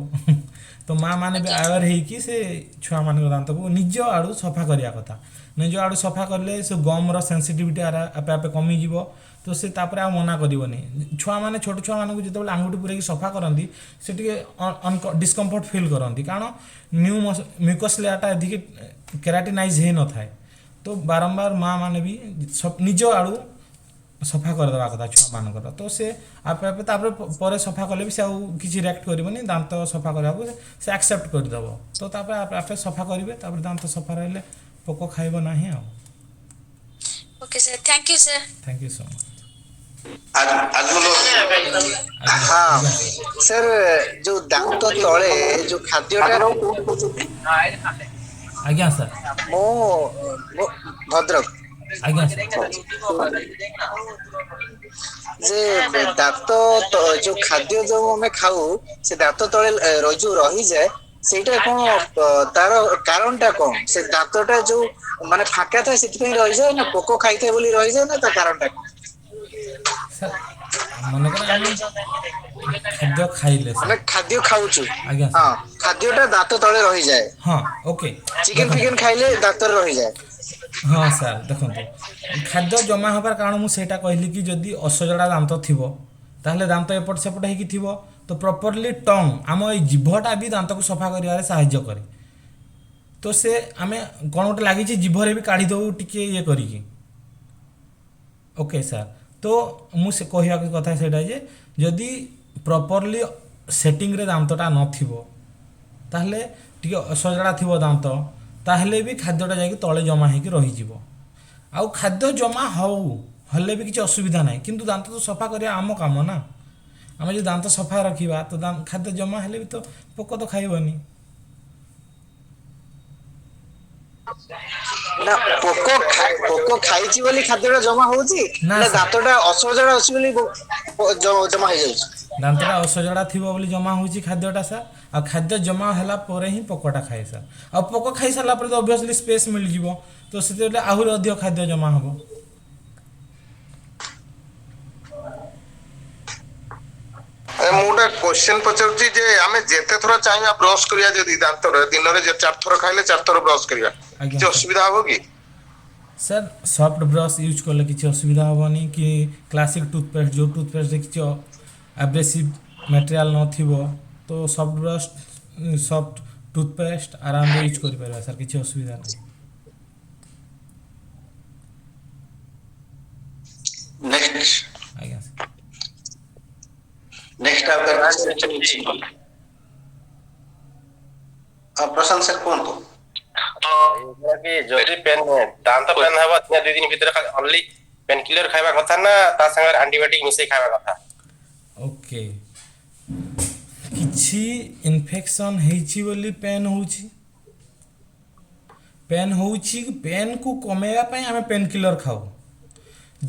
ତ ମା ମାନେ ବି ଆୱେର୍ ହେଇକି ସେ ଛୁଆମାନଙ୍କ ଦାନ୍ତକୁ ନିଜ ଆଡ଼ୁ ସଫା କରିବା କଥା। ନିଜ ଆଡ଼ୁ ସଫା କଲେ ସେ ଗମ୍ର ସେନ୍ସିଟିଭିଟି ଆପେ ଆପେ କମିଯିବ। ତ ସେ ତାପରେ ଆଉ ମନା କରିବନି। ଛୁଆମାନେ, ଛୋଟ ଛୁଆମାନଙ୍କୁ ଯେତେବେଳେ ଆଙ୍ଗୁଠି ପୁରେଇକି ସଫା କରନ୍ତି, ସେ ଟିକେ ଡିସ୍କମ୍ଫର୍ଟ ଫିଲ୍ କରନ୍ତି, କାରଣ ନ୍ୟୁ ମ୍ୟୁକସ୍ ଲେୟାରଟା ଏତିକି କେରାଟିନାଇଜ୍ ହେଇନଥାଏ। ତ ବାରମ୍ବାର ମା ମାନେ ବି ନିଜ ଆଡ଼ୁ ସଫା କରିଦେବା କଥା ଛୁଆମାନଙ୍କର। ତ ସେ ଆପେ ଆପେ ତାପରେ ପରେ ସଫା କଲେ ବି ସେ ଆଉ କିଛି ରିଆକ୍ଟ କରିବନି, ଦାନ୍ତ ସଫା କରିବାକୁ ସେ ଆକ୍ସେପ୍ଟ କରିଦେବ। ତ ତାପରେ ଆପେ ଆପେ ସଫା କରିବେ, ତାପରେ ଦାନ୍ତ ସଫା ରହିଲେ ପୋକ ଖାଇବ ନାହିଁ ଆଉ। Okay sir, thank you sir. Thank you so much. Ajmal. ହଁ ସାର୍, ଯୋଉ ଦାନ୍ତ ତଳେ ଯୋଉ ଖାଦ୍ୟଟା ଆଜ୍ଞା ସାର୍। ମୁଁ ଭଦ୍ରକ। ଆଜ୍ଞା ସାର୍। ଯେ ଦାନ୍ତ ଯୋଉ ଖାଦ୍ୟ ଯୋଉ ଆମେ ଖାଉ ସେ ଦାନ୍ତ ତଳେ ଯୋଉ ରହିଯାଏ, ସେଇଟା କଣ, ତାର କାରଣ ଟା କଣ? ସେ ଦାନ୍ତଟା ଯୋଉ ମାନେ ଫାଙ୍କା ଥାଏ ସେଥିପାଇଁ ରହିଯାଏ, ନା ପୋକ ଖାଇଥାଏ ବୋଲି ରହିଯାଏ, ନା ତା କାରଣ ଟା କଣ? ସାର୍, ମନେକର ଆମେ ଖାଦ୍ୟ ଖାଇଲେ ଆମେ ଖାଦ୍ୟ ଖାଉଛୁ। ଆଜ୍ଞା। ହଁ, ଖାଦ୍ୟଟା ଦାନ୍ତ ତଳେ ରହିଯାଏ। ହଁ, ଓକେ। ଚିକେନ ଫିକେନ ଖାଇଲେ ଦାନ୍ତରେ ରହିଯାଏ। ହଁ ସାର୍, ଦେଖନ୍ତୁ, ଖାଦ୍ୟ ଜମା ହେବାର କାରଣ ମୁଁ ସେଇଟା କହିଲି କି ଯଦି ଅସଜଡ଼ା ଦାନ୍ତ ଥିବ ତାହେଲେ ଦାନ୍ତ ଏପଟ ସେପଟ ହେଇକି ଥିବ। ତ ପ୍ରପରଲି ଟଙ୍ଗ, ଆମ ଏଇ ଜିଭଟା ବି ଦାନ୍ତକୁ ସଫା କରିବାରେ ସାହାଯ୍ୟ କରେ। ତ ସେ ଆମେ କ'ଣ ଗୋଟେ ଲାଗିଛି ଜିଭରେ ବି କାଢ଼ି ଦେଉ ଟିକେ ଇଏ କରିକି। ଓକେ ସାର୍, ତ ମୁଁ ସେ କହିବାକୁ କଥା ସେଇଟା ଯେ ଯଦି ପ୍ରପରଲି ସେଟିଂରେ ଦାନ୍ତଟା ନଥିବ, ତାହେଲେ ଟିକେ ଅସଜଡ଼ା ଥିବ ଦାନ୍ତ, ତାହେଲେ ବି ଖାଦ୍ୟଟା ଯାଇକି ତଳେ ଜମା ହେଇକି ରହିଯିବ। ଆଉ ଖାଦ୍ୟ ଜମା ହଉ ହେଲେ ବି କିଛି ଅସୁବିଧା ନାହିଁ, କିନ୍ତୁ ଦାନ୍ତ ତ ସଫା କରିବା ଆମ କାମ ନା। ଆମେ ଯଦି ଦାନ୍ତ ସଫା ରଖିବା ତ ଖାଦ୍ୟ ଜମା ହେଲେ ବି ତ ପୋକ ତ ଖାଇବନି। ନା, ପୋକ ଖାଇଛି ବୋଲି ଖାଦ୍ୟଟା ଜମା ହଉଛି ନା? ନା, ଦାନ୍ତଟା ଅସଜଡ଼ା ଅଛି ବୋଲି ଜମା ହେଇଯାଉଛି? ଦାନ୍ତଟା ଅସଜଡ଼ା ଥିବ ବୋଲି ଜମା ହେଉଛି ଖାଦ୍ୟଟା ସାର୍। ଆଉ ଖାଦ୍ୟ ଜମା ହେଲା ପରେ ହିଁ ପୋକଟା ଖାଏ ସାର୍। ଆଉ ପୋକ ଖାଇସାରିଲା ପରେ ତ ଅବଭିୟସଲି ସ୍ପେସ୍ ମିଳିଯିବ, ତ ସେତେବେଳେ ଆହୁରି ଅଧିକ ଖାଦ୍ୟ ଜମା ହେବ। ମୁଁ ଗୋଟେ କ୍ୱେଶ୍ଚନ ପଚାରୁଛି ଯେ ଆମେ ଯେତେ ଥର ଚାହିଁବା ବ୍ରଶ କରିବା, ଯଦି ଦାନ୍ତରେ ଦିନରେ ଚାରି ଥର ଖାଇଲେ ଚାରି ଥର ବ୍ରଶ କରିବା, କିଛି ଅସୁବିଧା ହବ କି? ସାର୍, ସଫ୍ଟ ବ୍ରଶ ୟୁଜ୍ କଲେ କିଛି ଅସୁବିଧା ହେବନି, କି କ୍ଲାସିକ୍ ଟୁଥପେଷ୍ଟ, ଯେଉଁ ଟୁଥପେଷ୍ଟରେ କିଛି ଆବ୍ରେସିଭ୍ ମେଟେରିଆଲ୍ ନଥିବ, ତ ସଫ୍ଟ ବ୍ରଶ, ସଫ୍ଟ ଟୁଥପେଷ୍ଟ ଆରାମରେ ୟୁଜ୍ କରିପାରିବା ସାର୍, କିଛି ଅସୁବିଧା ନାହିଁ। ନେକ୍ସଟ। ଆଜ୍ଞା ସାର୍। ନେକ୍ସଟ ଆଉ କାହାର ଅଛି? ପ୍ରଶାନ୍ତ ସାର୍, କୁହନ୍ତୁ। କି ଯଦି ପେନ୍, ଦାନ୍ତ ପେନ୍ ହେବ, ଦିନେ 2 ଦିନ ଭିତରେ ଓନ୍ଲି ପେନ୍ କିଲର ଖାଇବା କଥା ନା ତା ସାଙ୍ଗରେ ଆଣ୍ଟିବାୟୋଟିକ ମିଶେଇ ଖାଇବା କଥା? ଓକେ, କିଛି ଇନଫେକ୍ସନ୍ ହେଇଛି ବୋଲି ପେନ୍ ହେଉଛି। ପେନ୍ ହେଉଛି, ପେନ୍କୁ କମେଇବା ପାଇଁ ଆମେ ପେନ୍ କିଲର ଖାଉ।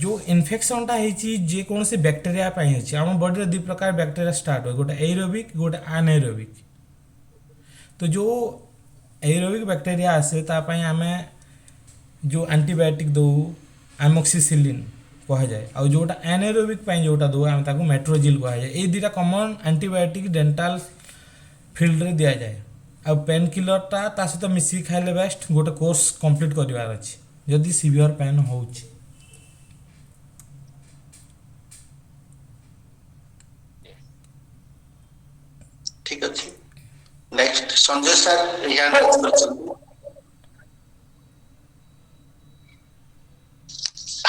ଯେଉଁ ଇନଫେକ୍ସନ୍ଟା ହେଇଛି ଯେକୌଣସି ବ୍ୟାକ୍ଟେରିଆ ପାଇଁ ହେଇଛି। ଆମ ବଡ଼ିରେ ଦୁଇ ପ୍ରକାର ବ୍ୟାକ୍ଟେରିଆ ଷ୍ଟାର୍ଟ ହୁଏ, ଗୋଟେ ଏରୋବିକ୍, ଗୋଟେ ଆନଏରୋବିକ୍। ତ ଯେଉଁ ଏରୋବିକ୍ ବ୍ୟାକ୍ଟେରିଆ ଆସେ ତା ପାଇଁ ଆମେ ଯେଉଁ ଆଣ୍ଟିବାୟୋଟିକ୍ ଦେଉ ଆମୋକ୍ସିସିଲିନ୍ କୁହାଯାଏ, ଆଉ ଯେଉଁଟା ଆନଏରୋବିକ୍ ପାଇଁ ଯେଉଁଟା ଦେଉ ଆମେ ତାକୁ ମେଟ୍ରୋଜିଲ୍ କୁହାଯାଏ। ଏଇ ଦୁଇଟା କମନ୍ ଆଣ୍ଟିବାୟୋଟିକ୍ ଡେଣ୍ଟାଲ ଫିଲ୍ଡରେ ଦିଆଯାଏ। ଆଉ ପେନ୍ କିଲରଟା ତା ସହିତ ମିଶିକି ଖାଇଲେ ବେଷ୍ଟ। ଗୋଟେ କୋର୍ସ କମ୍ପ୍ଲିଟ୍ କରିବାର ଅଛି ଯଦି ସିଭିଅର୍ ପେନ୍ ହେଉଛି। ଠିକ ଅଛି, next Sanjay sir hand raise କରିଛନ୍ତି।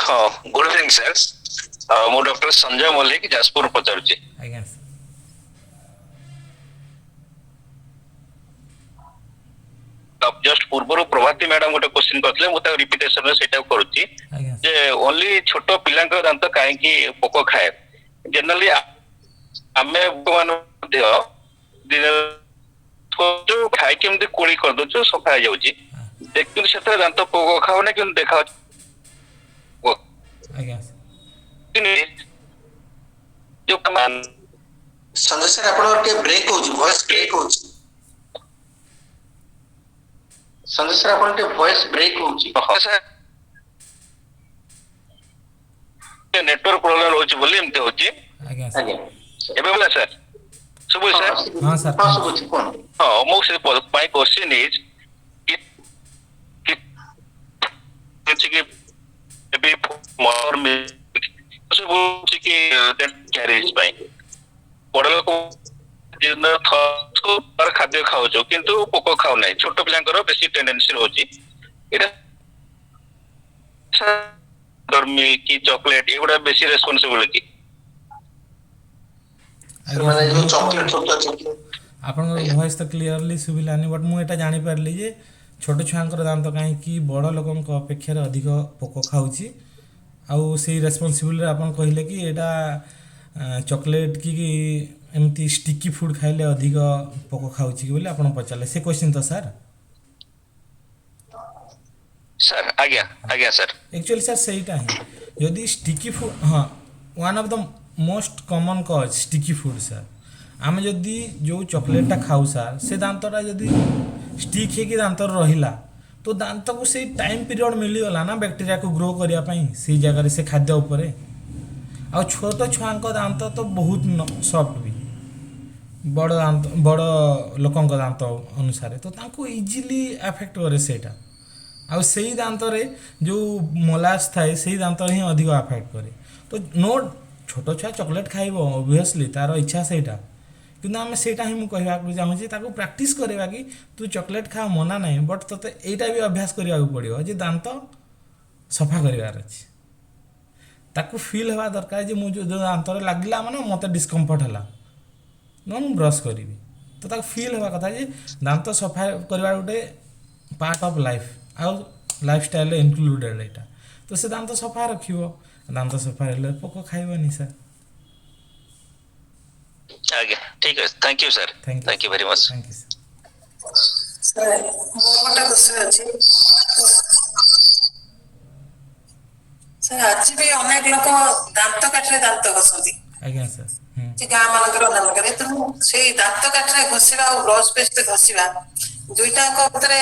ହଁ, ଗୁଡ୍ ଇଭିନିଂ ସାର୍। ମୁଁ ଡକ୍ଟର ସଞ୍ଜୟ ମଲ୍ଲିକ, ଯାଜପୁର ପଚାରୁଛି। ଆଜ୍ଞା ସାର୍। ଜଷ୍ଟ ପୂର୍ବରୁ ପ୍ରଭାତୀ ମ୍ୟାଡାମ ଗୋଟେ କ୍ୱେଶ୍ଚିନ୍ କରିଥିଲେ, ମୁଁ ତାକୁ ରିପିଟେସନ ସେଇଟାକୁ କରୁଛି। ଆଜ୍ଞା। ଯେ ଓନ୍ଲି ଛୋଟ ପିଲାଙ୍କ ଦାନ୍ତ କାହିଁକି ପୋକ ଖାଏ? ଜେନେରାଲି ଆମେ ମାନେ ମଧ୍ୟ ଦିନେ ଖାଇକି ଏମିତି କୁଳି କରିଦଉଛୁ, ସଫା ହେଇଯାଉଛି, କିନ୍ତୁ ସେଥିରେ ଦାନ୍ତ ପୋକ ଖାଉନି, କିନ୍ତୁ ଦେଖା ଆଜ୍ଞା। ଯୋଉ ସଞ୍ଜୟ ସାର୍, ଆପଣଙ୍କର ଟିକେ ବ୍ରେକ୍ ହଉଛି, ଭଏସ ବ୍ରେକ୍ ହଉଛି। ସଞ୍ଜୟ ସାର୍, ଆପଣ ଟିକେ ଭଏସ ବ୍ରେକ୍ ହଉଛି। ସାର୍, ନେଟୱାର୍କ ପ୍ରୋବ୍ଲେମ ରହୁଛି ବୋଲି ଏମିତି ହଉଛି। ଆଜ୍ଞା ସାର୍। ଆଜ୍ଞା। ଏବେ ହେଲା ସାର୍? ଶୁଭୁଛି ସାର୍? ହଁ ସାର୍। ହଁ, ଶୁଭୁଛି, କୁହନ୍ତୁ। ହଁ, ମୁଁ ସେ ମାଇ କ୍ୱେଶ୍ଚିନ୍ is କି ମର ସବୁ କି କ୍ୟାରିଜ ପାଇଁ ବଡ ଲୋକ ଖାଦ୍ୟ ଖାଉଛୁ କିନ୍ତୁ ପୋକ ଖାଉନାହିଁ, ଛୋଟ ପିଲାଙ୍କର ବେଶୀ ଟେଣ୍ଡେନ୍ସି ରହୁଛି ଏଇଟା। ମିଲ୍କ କି ଚକୋଲେଟ ଏଗୁଡା ବେଶୀ ରେସ୍ପନ୍ସିବଲ କି? ଆଜ୍ଞା ମାନେ ସାର୍, ଯୋଉ ମୁଁ ତ ଚକୋଲେଟ ଫକଲେଟ। ଆପଣଙ୍କର ଭଏସ୍ ତ କ୍ଲିଅରଲି ଶୁଭିଲାନି, ବଟ୍ ମୁଁ ଏଇଟା ଜାଣିପାରିଲି ଯେ ଛୋଟ ଛୁଆଙ୍କର ଦାନ୍ତ କାହିଁକି ବଡ଼ ଲୋକଙ୍କ ଅପେକ୍ଷାରେ ଅଧିକ ପୋକ ଖାଉଛି। ଆଉ ସେଇ ରେସ୍ପନ୍ସିବିଲିରେ ଆପଣ କହିଲେ କି ଏଇଟା ଚକୋଲେଟ୍ କି ଏମିତି ଷ୍ଟିକି ଫୁଡ଼୍ ଖାଇଲେ ଅଧିକ ପୋକ ଖାଉଛି କି ବୋଲି ଆପଣ ପଚାରିଲେ, ସେ କ୍ୱେଶ୍ଚିନ୍ ତ ସାର୍? ସାର୍, ଆଜ୍ଞା ସାର୍। ଆକ୍ଚୁଆଲି ସାର୍, ସେଇଟା ହିଁ ଯଦି ଷ୍ଟିକି ଫୁଡ଼୍, ହଁ, one of the most common cause sticky food sir. ଆମେ ଯଦି ଯେଉଁ ଚକୋଲେଟ୍ଟା ଖାଉ ସାର୍, ସେ ଦାନ୍ତଟା ଯଦି ଷ୍ଟିକ୍ ହେଇକି ଦାନ୍ତରେ ରହିଲା, ତ ଦାନ୍ତକୁ ସେଇ ଟାଇମ୍ ପିରିୟଡ଼ ମିଳିଗଲା ନା ବ୍ୟାକ୍ଟେରିଆକୁ ଗ୍ରୋ କରିବା ପାଇଁ ସେଇ ଜାଗାରେ, ସେ ଖାଦ୍ୟ ଉପରେ। ଆଉ ଛୋଟ ଛୁଆଙ୍କ ଦାନ୍ତ ତ ବହୁତ ସଫ୍ଟ ବି ବଡ଼ ଦାନ୍ତ, ବଡ଼ ଲୋକଙ୍କ ଦାନ୍ତ ଅନୁସାରେ, ତ ତାଙ୍କୁ ଇଜିଲି ଆଫେକ୍ଟ କରେ ସେଇଟା। ଆଉ ସେଇ ଦାନ୍ତରେ ଯେଉଁ ମୋଲାସ୍ ଥାଏ, ସେଇ ଦାନ୍ତରେ ହିଁ ଅଧିକ ଆଫେକ୍ଟ କରେ। ତ ନୋ, ଛୋଟ ଛୁଆ ଚକୋଲେଟ୍ ଖାଇବ, ଅବଭିୟସଲି ତାର ଇଚ୍ଛା ସେଇଟା। କିନ୍ତୁ ଆମେ ସେଇଟା ହିଁ ମୁଁ କହିବାକୁ ଚାହୁଁଛି, ତାକୁ ପ୍ରାକ୍ଟିସ୍ କରିବା କି ତୁ ଚକୋଲେଟ୍ ଖା, ମନା ନାହିଁ, ବଟ୍ ତୋତେ ଏଇଟା ବି ଅଭ୍ୟାସ କରିବାକୁ ପଡ଼ିବ ଯେ ଦାନ୍ତ ସଫା କରିବାର ଅଛି। ତାକୁ ଫିଲ୍ ହେବା ଦରକାର ଯେ ମୁଁ ଯେଉଁ ଦାନ୍ତରେ ଲାଗିଲା ମାନେ ମୋତେ ଡିସ୍କମ୍ଫର୍ଟ ହେଲା ନା, ମୁଁ ବ୍ରସ୍ କରିବି। ତ ତାକୁ ଫିଲ୍ ହେବା କଥା ଯେ ଦାନ୍ତ ସଫା କରିବା ଗୋଟେ ପାର୍ଟ ଅଫ୍ ଲାଇଫ୍ ଆଉ ଲାଇଫ୍ ଷ୍ଟାଇଲରେ ଇନକ୍ଲୁଡେଡ଼ ଏଇଟା। ତ ସେ ଦାନ୍ତ ସଫା ରଖିବ। ଦାନ୍ତ ସଫା ରହିଲେ ପୋକ ଖାଇବନି ସାର୍। ଆଜ୍ଞା, ଠିକ ଅଛି। Thank you sir. Thank you. Thank you very much. Thank you sir. Sir, ମୋର ଗୋଟେ କ୍ୱେଶ୍ଚନ ଅଛି ସାର୍। ଆଜି ବି ଅନେକ ଲୋକ ଦାନ୍ତ କାଠିରେ ଦାନ୍ତ ଘଷନ୍ତି। ଆଜ୍ଞା ସାର୍। ସେ ଗାଁ ମାନଙ୍କରେ, ମାନଙ୍କରେ। ତେଣୁ ସେଇ ଦାନ୍ତ କାଠିରେ ଘଷିବା ଆଉ ବ୍ରଶ ପେଷ୍ଟ ଘଷିବା, ଦୁଇଟାଙ୍କ ଭିତରେ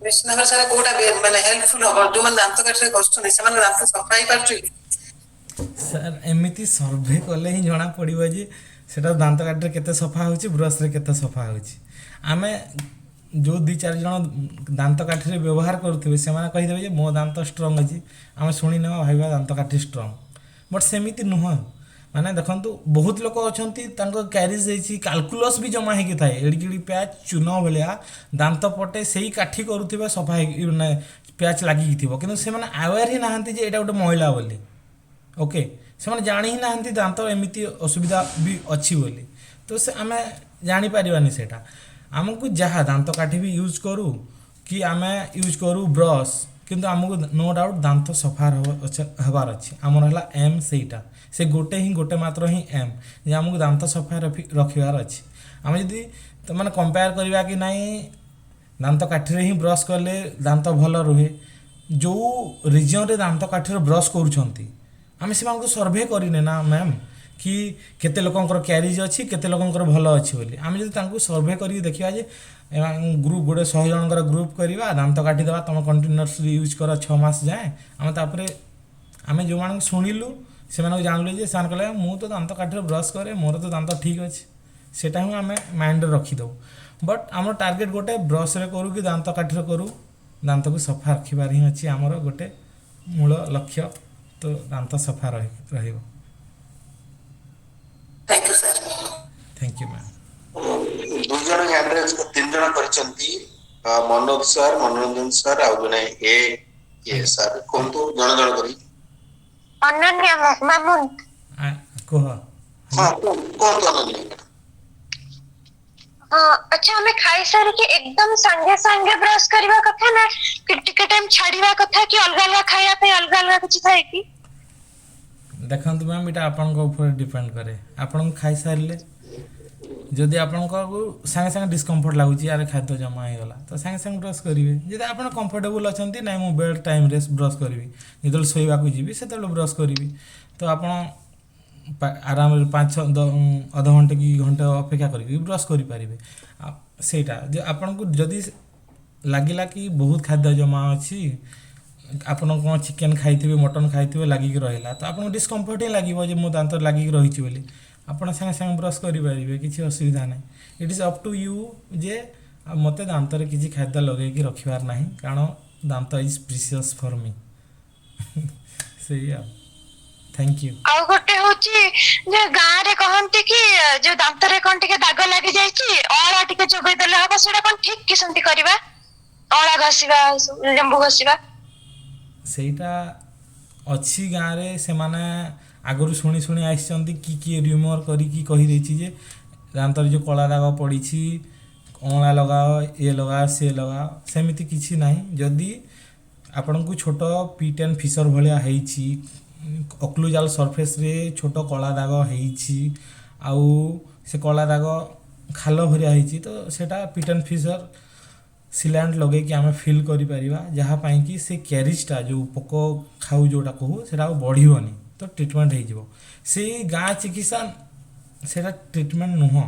ନିଶ୍ଚିତ ଭାବରେ ସାର୍ କୋଉଟା ମାନେ ହେଲ୍ପଫୁଲ ହବ? ଯୋଉମାନେ ଦାନ୍ତ କାଠିରେ ଘଷୁଛନ୍ତି, ସେମାନଙ୍କ ଦାନ୍ତ ସଫା ହେଇପାରୁଛି କି? ସାର୍, ଏମିତି ସର୍ଭେ କଲେ ହିଁ ଜଣା ପଡ଼ିବ ଯେ ସେଟା ଦାନ୍ତ କାଠିରେ କେତେ ସଫା ହେଉଛି, ବ୍ରସ୍ରେ କେତେ ସଫା ହେଉଛି। ଆମେ ଯେଉଁ ଦୁଇ ଚାରି ଜଣ ଦାନ୍ତ କାଠିରେ ବ୍ୟବହାର କରୁଥିବେ, ସେମାନେ କହିଦେବେ ଯେ ମୋ ଦାନ୍ତ ଷ୍ଟ୍ରଙ୍ଗ ଅଛି। ଆମେ ଶୁଣିନେବା, ଭାବିବା ଦାନ୍ତ କାଠି ଷ୍ଟ୍ରଙ୍ଗ, ବଟ୍ ସେମିତି ନୁହଁ। ମାନେ ଦେଖନ୍ତୁ, ବହୁତ ଲୋକ ଅଛନ୍ତି, ତାଙ୍କ କ୍ୟାରିଜ୍ ହେଇଛି, କାଲକୁଲସ୍ ବି ଜମା ହେଇକି ଥାଏ, ଏଡ଼ିକି ଏଡ଼ିକି ପ୍ୟାଚ୍ ଚୂନ ଭଳିଆ ଦାନ୍ତ ପଟେ ସେଇ କାଠି କରୁଥିବେ, ସଫା ହେଇକି ମାନେ ପ୍ୟାଚ୍ ଲାଗିକି ଥିବ, କିନ୍ତୁ ସେମାନେ ଆୱେର୍ ହିଁ ନାହାନ୍ତି ଯେ ଏଇଟା ଗୋଟେ ମଇଳା ବୋଲି। ଓକେ, ସେମାନେ ଜାଣି ହିଁ ନାହାନ୍ତି ଦାନ୍ତ ଏମିତି ଅସୁବିଧା ବି ଅଛି ବୋଲି। ତ ସେ ଆମେ ଜାଣିପାରିବାନି ସେଇଟା। ଆମକୁ ଯାହା ଦାନ୍ତ କାଠି ବି ୟୁଜ୍ କରୁ କି ଆମେ ୟୁଜ୍ କରୁ ବ୍ରସ୍, କିନ୍ତୁ ଆମକୁ ନୋ ଡାଉଟ୍ ଦାନ୍ତ ସଫା ହେବାର ଅଛି। ଆମର ହେଲା ଏମ୍ ସେଇଟା, ସେ ଗୋଟେ ହିଁ, ଗୋଟେ ମାତ୍ର ହିଁ ଏମ୍ ଯେ ଆମକୁ ଦାନ୍ତ ସଫା ରଖିବାର ଅଛି। ଆମେ ଯଦି ମାନେ କମ୍ପେୟାର କରିବା କି ନାଇଁ, ଦାନ୍ତ କାଠିରେ ହିଁ ବ୍ରସ୍ କଲେ ଦାନ୍ତ ଭଲ ରୁହେ, ଯେଉଁ ରିଜିଅନ୍ରେ ଦାନ୍ତ କାଠିରେ ବ୍ରସ୍ କରୁଛନ୍ତି, ଆମେ ସେମାନଙ୍କୁ ସର୍ଭେ କରିନେ ନା ମ୍ୟାମ୍, କି କେତେ ଲୋକଙ୍କର କ୍ୟାରିଜ୍ ଅଛି, କେତେ ଲୋକଙ୍କର ଭଲ ଅଛି ବୋଲି। ଆମେ ଯଦି ତାଙ୍କୁ ସର୍ଭେ କରିକି ଦେଖିବା ଯେ ଗ୍ରୁପ୍ ଗୋଟେ 100 ଜଣଙ୍କର ଗ୍ରୁପ୍ କରିବା, ଦାନ୍ତ କାଠି ଦେବା, ତୁମେ କଣ୍ଟିନ୍ୟୁଅସଲି ୟୁଜ୍ କର 6 ମାସ ଯାଏଁ। ଆମେ ତାପରେ ଆମେ ଯେଉଁମାନଙ୍କୁ ଶୁଣିଲୁ, ସେମାନଙ୍କୁ ଜାଣିଲୁ ଯେ ସେମାନେ କହିଲେ, ମୁଁ ତ ଦାନ୍ତ କାଠିରେ ବ୍ରସ୍ କରେ, ମୋର ତ ଦାନ୍ତ ଠିକ୍ ଅଛି। ସେଇଟା ହିଁ ଆମେ ମାଇଣ୍ଡରେ ରଖିଦେଉ। ବଟ୍ ଆମର ଟାର୍ଗେଟ୍ ଗୋଟେ, ବ୍ରସ୍ରେ କରୁ କି ଦାନ୍ତ କାଠିରେ କରୁ, ଦାନ୍ତକୁ ସଫା ରଖିବାର ହିଁ ଅଛି ଆମର ଗୋଟେ ମୂଳ ଲକ୍ଷ୍ୟ। ତ ଦାନ୍ତ ସଫା ରହିବ। Thank you sir. Thank you ma'am. ଦୁଇ ଜଣ ହ୍ୟାଣ୍ଡ ରେଜ୍, ତିନି ଜଣ କରିଛନ୍ତି, ମନୋଜ ସାର୍, ମନୋରଞ୍ଜନ ସାର୍ ଆଉ ଜଣେ ଏ କିଏ ସାର୍, କୁହନ୍ତୁ ଜଣ ଜଣ କରି। ଅନନ୍ୟା ମାମୁନ। କୁହ। ହଁ, କୁହନ୍ତୁ ଅନନ୍ୟା। ହଁ, ଆଚ୍ଛା, ଆମେ ଖାଇସାରିକି ଏକଦମ ସାଙ୍ଗେ ସାଙ୍ଗେ ବ୍ରଶ କରିବା କଥା ନା ଟିକେ ଟାଇମ ଛାଡିବା କଥା, କି ଅଲଗା ଅଲଗା ଖାଇବା ପାଇଁ ଅଲଗା ଅଲଗା କିଛି ଥାଏ କି? ଦେଖନ୍ତୁ ମ୍ୟାମ୍, ଏଇଟା ଆପଣଙ୍କ ଉପରେ ଡିପେଣ୍ଡ କରେ। ଆପଣଙ୍କୁ ଖାଇସାରିଲେ ଯଦି ଆପଣଙ୍କୁ ସାଙ୍ଗେ ସାଙ୍ଗେ ଡିସ୍କମ୍ଫର୍ଟ ଲାଗୁଛି, ଆରେ ଖାଦ୍ୟ ଜମା ହେଇଗଲା, ତ ସାଙ୍ଗେ ସାଙ୍ଗେ ବ୍ରସ୍ କରିବେ। ଯଦି ଆପଣ କମ୍ଫର୍ଟେବୁଲ୍ ଅଛନ୍ତି, ନାଇଁ ମୁଁ ବେଡ୍ ଟାଇମ୍ରେ ବ୍ରସ୍ କରିବି, ଯେତେବେଳେ ଶୋଇବାକୁ ଯିବି ସେତେବେଳେ ବ୍ରସ୍ କରିବି, ତ ଆପଣ ଆରାମରେ ପାଞ୍ଚ ଛଅ ଅଧଘଣ୍ଟେ କି ଘଣ୍ଟେ ଅପେକ୍ଷା କରିକି ବ୍ରସ୍ କରିପାରିବେ। ଆଉ ସେଇଟା ଯେ ଆପଣଙ୍କୁ ଯଦି ଲାଗିଲା କି ବହୁତ ଖାଦ୍ୟ ଜମା ଅଛି, ଆପଣ କ'ଣ ଚିକେନ୍ ଖାଇଥିବେ, ମଟନ୍ ଖାଇଥିବେ, ଲାଗିକି ରହିଲା, ତ ଆପଣଙ୍କୁ ଡିସ୍କମ୍ଫର୍ଟ ହିଁ ଲାଗିବ ଯେ ମୋ ଦାନ୍ତରେ ଲାଗିକି ରହିଛି ବୋଲି। ଆପଣ ସାଙ୍ଗେ ସାଙ୍ଗେ ବ୍ରସ୍ କରିପାରିବେ, କିଛି ଅସୁବିଧା ନାହିଁ। It is up to you ଯେ ଆଉ ମୋତେ ଦାନ୍ତରେ କିଛି ଖାଦ୍ୟ ଲଗେଇକି ରଖିବାର ନାହିଁ, କାରଣ ଦାନ୍ତ is precious for ମି। ସେଇ ଆଉ, thank you. ଆଉ ଗୋଟେ ହଉଛି ଯେ ଗାଁରେ କହନ୍ତି କି ଯୋଉ ଦାନ୍ତରେ କଣ ଟିକେ ଦାଗ ଲାଗି ଯାଇଛି, ଅଁଳା ଟିକେ ଚୋବେଇ ଦେଲେ ହବ। ସେଇଟା କଣ ଠିକ କି ସେମିତି କରିବା, ଅଁଳା ଘଷିବା, ଲେମ୍ବୁ ଘଷିବା? ସେଇଟା ଅଛି ଗାଁରେ, ସେମାନେ ଆଗରୁ ଶୁଣି ଶୁଣି ଆସିଛନ୍ତି କି କିଏ ର୍ୟୁମର୍ କରିକି କହିଦେଇଛି ଯେ ଦାନ୍ତରେ ଯେଉଁ କଳା ଦାଗ ପଡ଼ିଛି ଅଁଳା ଲଗାଅ, ଇଏ ଲଗାଅ, ସିଏ ଲଗାଅ। ସେମିତି କିଛି ନାହିଁ। ଯଦି ଆପଣଙ୍କୁ ଛୋଟ ପିଟ୍ ଆଣ୍ଡ ଫିସର ଭଳିଆ ହେଇଛି, ଅକ୍ଲୁଜାଲ ସର୍ଫେସ୍ରେ ଛୋଟ କଳା ଦାଗ ହେଇଛି ଆଉ ସେ କଳା ଦାଗ ଖାଲ ଭଳିଆ ହେଇଛି, ତ ସେଇଟା ପିଟ୍ ଆଣ୍ଡ ଫିସର ସିଲାଣ୍ଟ ଲଗେଇକି ଆମେ ଫିଲ୍ କରିପାରିବା, ଯାହା ପାଇଁକି ସେ କ୍ୟାରିଜ୍ଟା ଯେଉଁ ପୋକ ଖାଉ ଯେଉଁଟା କହୁ ସେଇଟା ଆଉ ବଢ଼ିବନି, ତ ଟ୍ରିଟମେଣ୍ଟ ହେଇଯିବ। ସେଇ ଗାଁ ଚିକିତ୍ସା ସେଇଟା ଟ୍ରିଟମେଣ୍ଟ ନୁହଁ,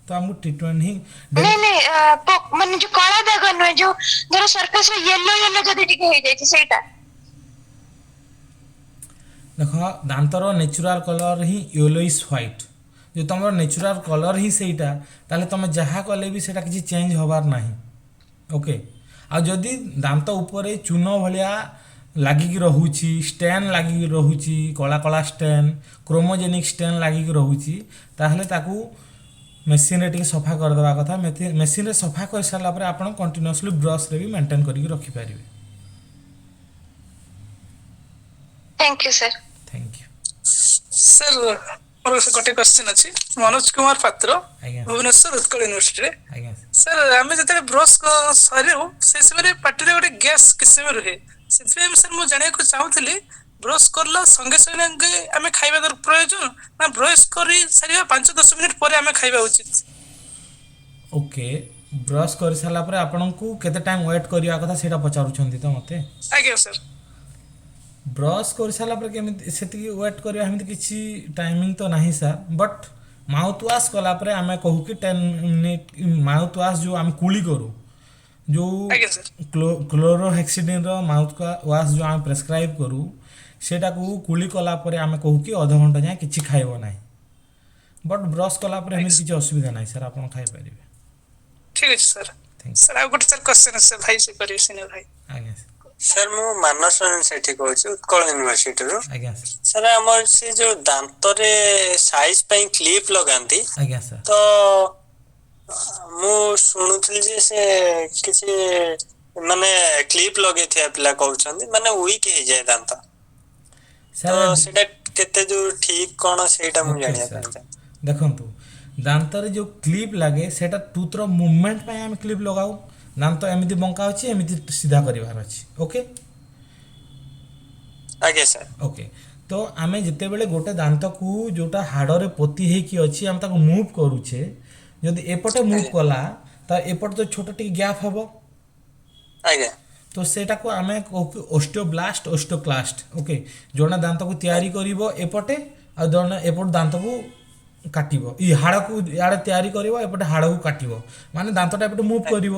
ତ ଆମକୁ ଟ୍ରିଟମେଣ୍ଟ ହିଁ ନାଇଁ ନାଇଁ, ମାନେ ଯୋଉ କଳା ଦାଗ ନୁହେଁ, ଯୋଉ ଧର ସରଫେସ ରେ ୟେଲୋ ୟେଲୋ ଯଦି ଟିକେ ହେଇଯାଇଛି ସେଇଟା। ଦେଖ, ଦାନ୍ତର ନ୍ୟାଚୁରାଲ କଲର୍ ହିଁ ୟେଲୋଇସ୍ ହ୍ୱାଇଟ୍। ଯଦି ତୁମର ନ୍ୟାଚୁରାଲ କଲର୍ ହିଁ ସେଇଟା, ତାହେଲେ ତୁମେ ଯାହା କଲେ ବି ସେଇଟା କିଛି ଚେଞ୍ଜ ହେବାର ନାହିଁ। ଓକେ, ଆଉ ଯଦି ଦାନ୍ତ ଉପରେ ଚୂନ ଭଳିଆ ଲାଗିକି ରହୁଛି, ଷ୍ଟେନ୍ ଲାଗିକି ରହୁଛି, କଳା କଳା ଷ୍ଟେନ୍, କ୍ରୋମୋଜେନିକ୍ ଷ୍ଟେନ୍ ଲାଗିକି ରହୁଛି, ତାହେଲେ ତାକୁ ମେସିନ୍ରେ ଟିକେ ସଫା କରିଦେବା କଥା। ମେସିନ୍ରେ ସଫା କରିସାରିଲା ପରେ ଆପଣ କଣ୍ଟିନ୍ୟୁଅସଲି ବ୍ରସ୍ରେ ବି ମେଣ୍ଟେନ୍ କରିକି ରଖିପାରିବେ। Thank you sir. Thank you. Sir, ମୋର ଗୋଟେ କ୍ୱେଶ୍ଚନ ଅଛି। ମନୋଜ କୁମାର ପାତ୍ର, ଆଜ୍ଞା ଭୁବନେଶ୍ୱର ଉତ୍କଳ ୟୁନିଭର୍ସିଟିରେ। ଆଜ୍ଞା ସାର୍, ଆମେ ଯେତେବେଳେ ବ୍ରସ୍ ସରିବୁ ସେ ସମୟରେ ପାଟିରେ ଗୋଟେ ଗ୍ୟାସ୍ କିଛି ସମୟ ରୁହେ, ସେଥିପାଇଁ ସାର୍ ମୁଁ ଜାଣିବାକୁ ଚାହୁଁଥିଲି ବ୍ରସ୍ କଲା ସଙ୍ଗେ ସଙ୍ଗେ ଆମେ ଖାଇବା ପ୍ରୟୋଜନ ନା ବ୍ରସ୍ କରି ସାରିବା 5-10 ମିନିଟ୍ ପରେ ଆମେ ଖାଇବା ଉଚିତ? ଓକେ, ବ୍ରସ୍ କରିସାରିଲା ପରେ ଆପଣଙ୍କୁ କେତେ ଟାଇମ୍ ୱେଟ୍ କରିବା କଥା ସେଇଟା ପଚାରୁଛନ୍ତି ତ ମୋତେ? ଆଜ୍ଞା ସାର୍। ବ୍ରସ୍ କରିସାରିଲା ପରେ କେମିତି ସେତିକି ୱେଟ୍ କରିବା, ସେମିତି କିଛି ଟାଇମିଂ ତ ନାହିଁ ସାର୍, ବଟ୍ ମାଉଥ୍ ୱାଶ୍ କଲା ପରେ ଆମେ କହୁ କି 10 ମିନିଟ୍। ମାଉଥ୍ ୱାଶ୍ ଯେଉଁ ଆମେ କୁଳି କରୁ, ଯେଉଁ ଆଜ୍ଞା ସାର୍ କ୍ଲୋରୋହେକ୍ସିଡିନ୍ର ମାଉଥ୍ ୱାଶ୍ ଯେଉଁ ଆମେ ପ୍ରେସକ୍ରାଇବ୍ କରୁ, ସେଇଟାକୁ କୁଳି କଲା ପରେ ଆମେ କହୁ କି ଅଧଘଣ୍ଟା ଯାଏଁ କିଛି ଖାଇବ ନାହିଁ। ବଟ୍ ବ୍ରସ୍ କଲା ପରେ ଏମିତି କିଛି ଅସୁବିଧା ନାହିଁ ସାର୍, ଆପଣ ଖାଇପାରିବେ। ଠିକ ଅଛି ସାର୍। Thank sir, ଆଉ ଗୋଟେ ସାର୍ କ୍ୱେଶ୍ଚନ ଅଛି ଭାଇ, ସେ କରିବେ, ସିନିୟର ଭାଇ। ଆଜ୍ଞା ସାର୍। ସାର୍, ମୁଁ ମାନସ ରଞ୍ଜନ ସେଠୀ କହୁଛି ଉତ୍କଳ ୟୁନିଭର୍ସିଟିରୁ। ଆଜ୍ଞା ସାର୍। ସାର୍, ଆମର ସେ ଯୋଉ ଦାନ୍ତରେ ସାଇଜ ପାଇଁ କ୍ଲିପ ଲଗାନ୍ତି, ଆଜ୍ଞା ସାର୍ ତ ମୁଁ ଶୁଣୁଥିଲି ଯେ ସେ କିଛି ମାନେ କ୍ଲିପ ଲଗେଇଥିବା ପିଲା କହୁଛନ୍ତି ମାନେ ୱିକ୍ ହେଇଯାଏ ଦାନ୍ତ, ତ ସାର୍ ସେଇଟା କେତେ ଯୋଉ ଠିକ କଣ ସେଇଟା ମୁଁ ଓକେ ଜାଣିବା ସାର୍ ପାଇଁ ଚାହେଁ। ଦେଖନ୍ତୁ, ଦାନ୍ତରେ ଯେଉଁ କ୍ଲିପ୍ ଲାଗେ ସେଇଟା ଟୁଥର ମୁଭମେଣ୍ଟ ପାଇଁ ଆମେ କ୍ଲିପ୍ ଲଗାଉ। ଦାନ୍ତ ଏମିତି ବଙ୍କା ଅଛି, ଏମିତି ସିଧା କରିବାର ଅଛି। ଓକେ? ଆଜ୍ଞା ସାର୍। ଓକେ, ତ ଆମେ ଯେତେବେଳେ ଗୋଟେ ଦାନ୍ତକୁ ଯେଉଁଟା ହାଡ଼ରେ ପୋତି ହେଇକି ଅଛି ଆମେ ତାକୁ ମୁଭ୍ କରୁଛେ, ଯଦି ଏପଟେ ମୁଭ୍ ଆଜ୍ଞା କଲା ତା ଏପଟେ ତ ଛୋଟ ଟିକେ ଗ୍ୟାପ୍ ହେବ। ଆଜ୍ଞା ତ ସେଇଟାକୁ ଆମେ କହୁ କି ଓଷ୍ଟିଓବ୍ଲାଷ୍ଟ, ଓଷ୍ଟିଓକ୍ଲାଷ୍ଟ। ଓକେ, ଜଣେ ଦାନ୍ତକୁ ତିଆରି କରିବ ଏପଟେ ଆଉ ଜଣେ ଏପଟେ ଦାନ୍ତକୁ କାଟିବ, ଇ ହାଡ଼କୁ ଇଆଡ଼େ ତିଆରି କରିବ, ଏପଟେ ହାଡ଼କୁ କାଟିବ, ମାନେ ଦାନ୍ତଟା ଏପଟେ ମୁଭ୍ କରିବ।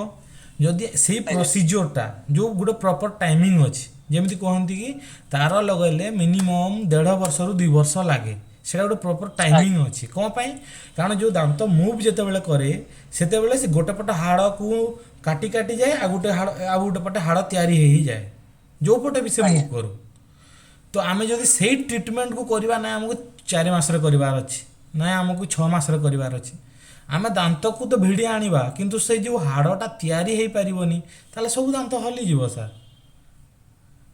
ଯଦି ସେଇ ଆଜ୍ଞା ପ୍ରୋସିଜିଓରଟା ଯେଉଁ ଗୋଟେ ପ୍ରପର୍ ଟାଇମିଂ ଅଛି, ଯେମିତି କୁହନ୍ତି କି ତାର ଲଗାଇଲେ ମିନିମମ୍ 1.5 ବର୍ଷରୁ 2 ବର୍ଷ ଲାଗେ, ସେଇଟା ଗୋଟେ ପ୍ରପର୍ ଟାଇମିଂ ଅଛି। କ'ଣ ପାଇଁ? କାରଣ ଯେଉଁ ଦାନ୍ତ ମୁଭ୍ ଯେତେବେଳେ କରେ ସେତେବେଳେ ସେ ଗୋଟେ ପଟ ହାଡ଼କୁ କାଟି କାଟି ଯାଏ ଆଉ ଗୋଟେ ହାଡ଼ ଆଉ ଗୋଟେ ପଟେ ହାଡ଼ ତିଆରି ହେଇଯାଏ, ଯେଉଁ ପଟେ ବି ସେ ଆଜ୍ଞା ମୁଭ୍ କରୁ। ତ ଆମେ ଯଦି ସେଇ ଟ୍ରିଟମେଣ୍ଟକୁ କରିବା, ନା ଆମକୁ 4 ମାସରେ କରିବାର ଅଛି, ନା ଆମକୁ 6 ମାସରେ କରିବାର ଅଛି, ଆମେ ଦାନ୍ତକୁ ତ ଭିଡ଼ି ଆଣିବା କିନ୍ତୁ ସେଇ ଯେଉଁ ହାଡ଼ଟା ତିଆରି ହେଇପାରିବନି, ତାହେଲେ ସବୁ ଦାନ୍ତ ହଲିଯିବ ସାର୍।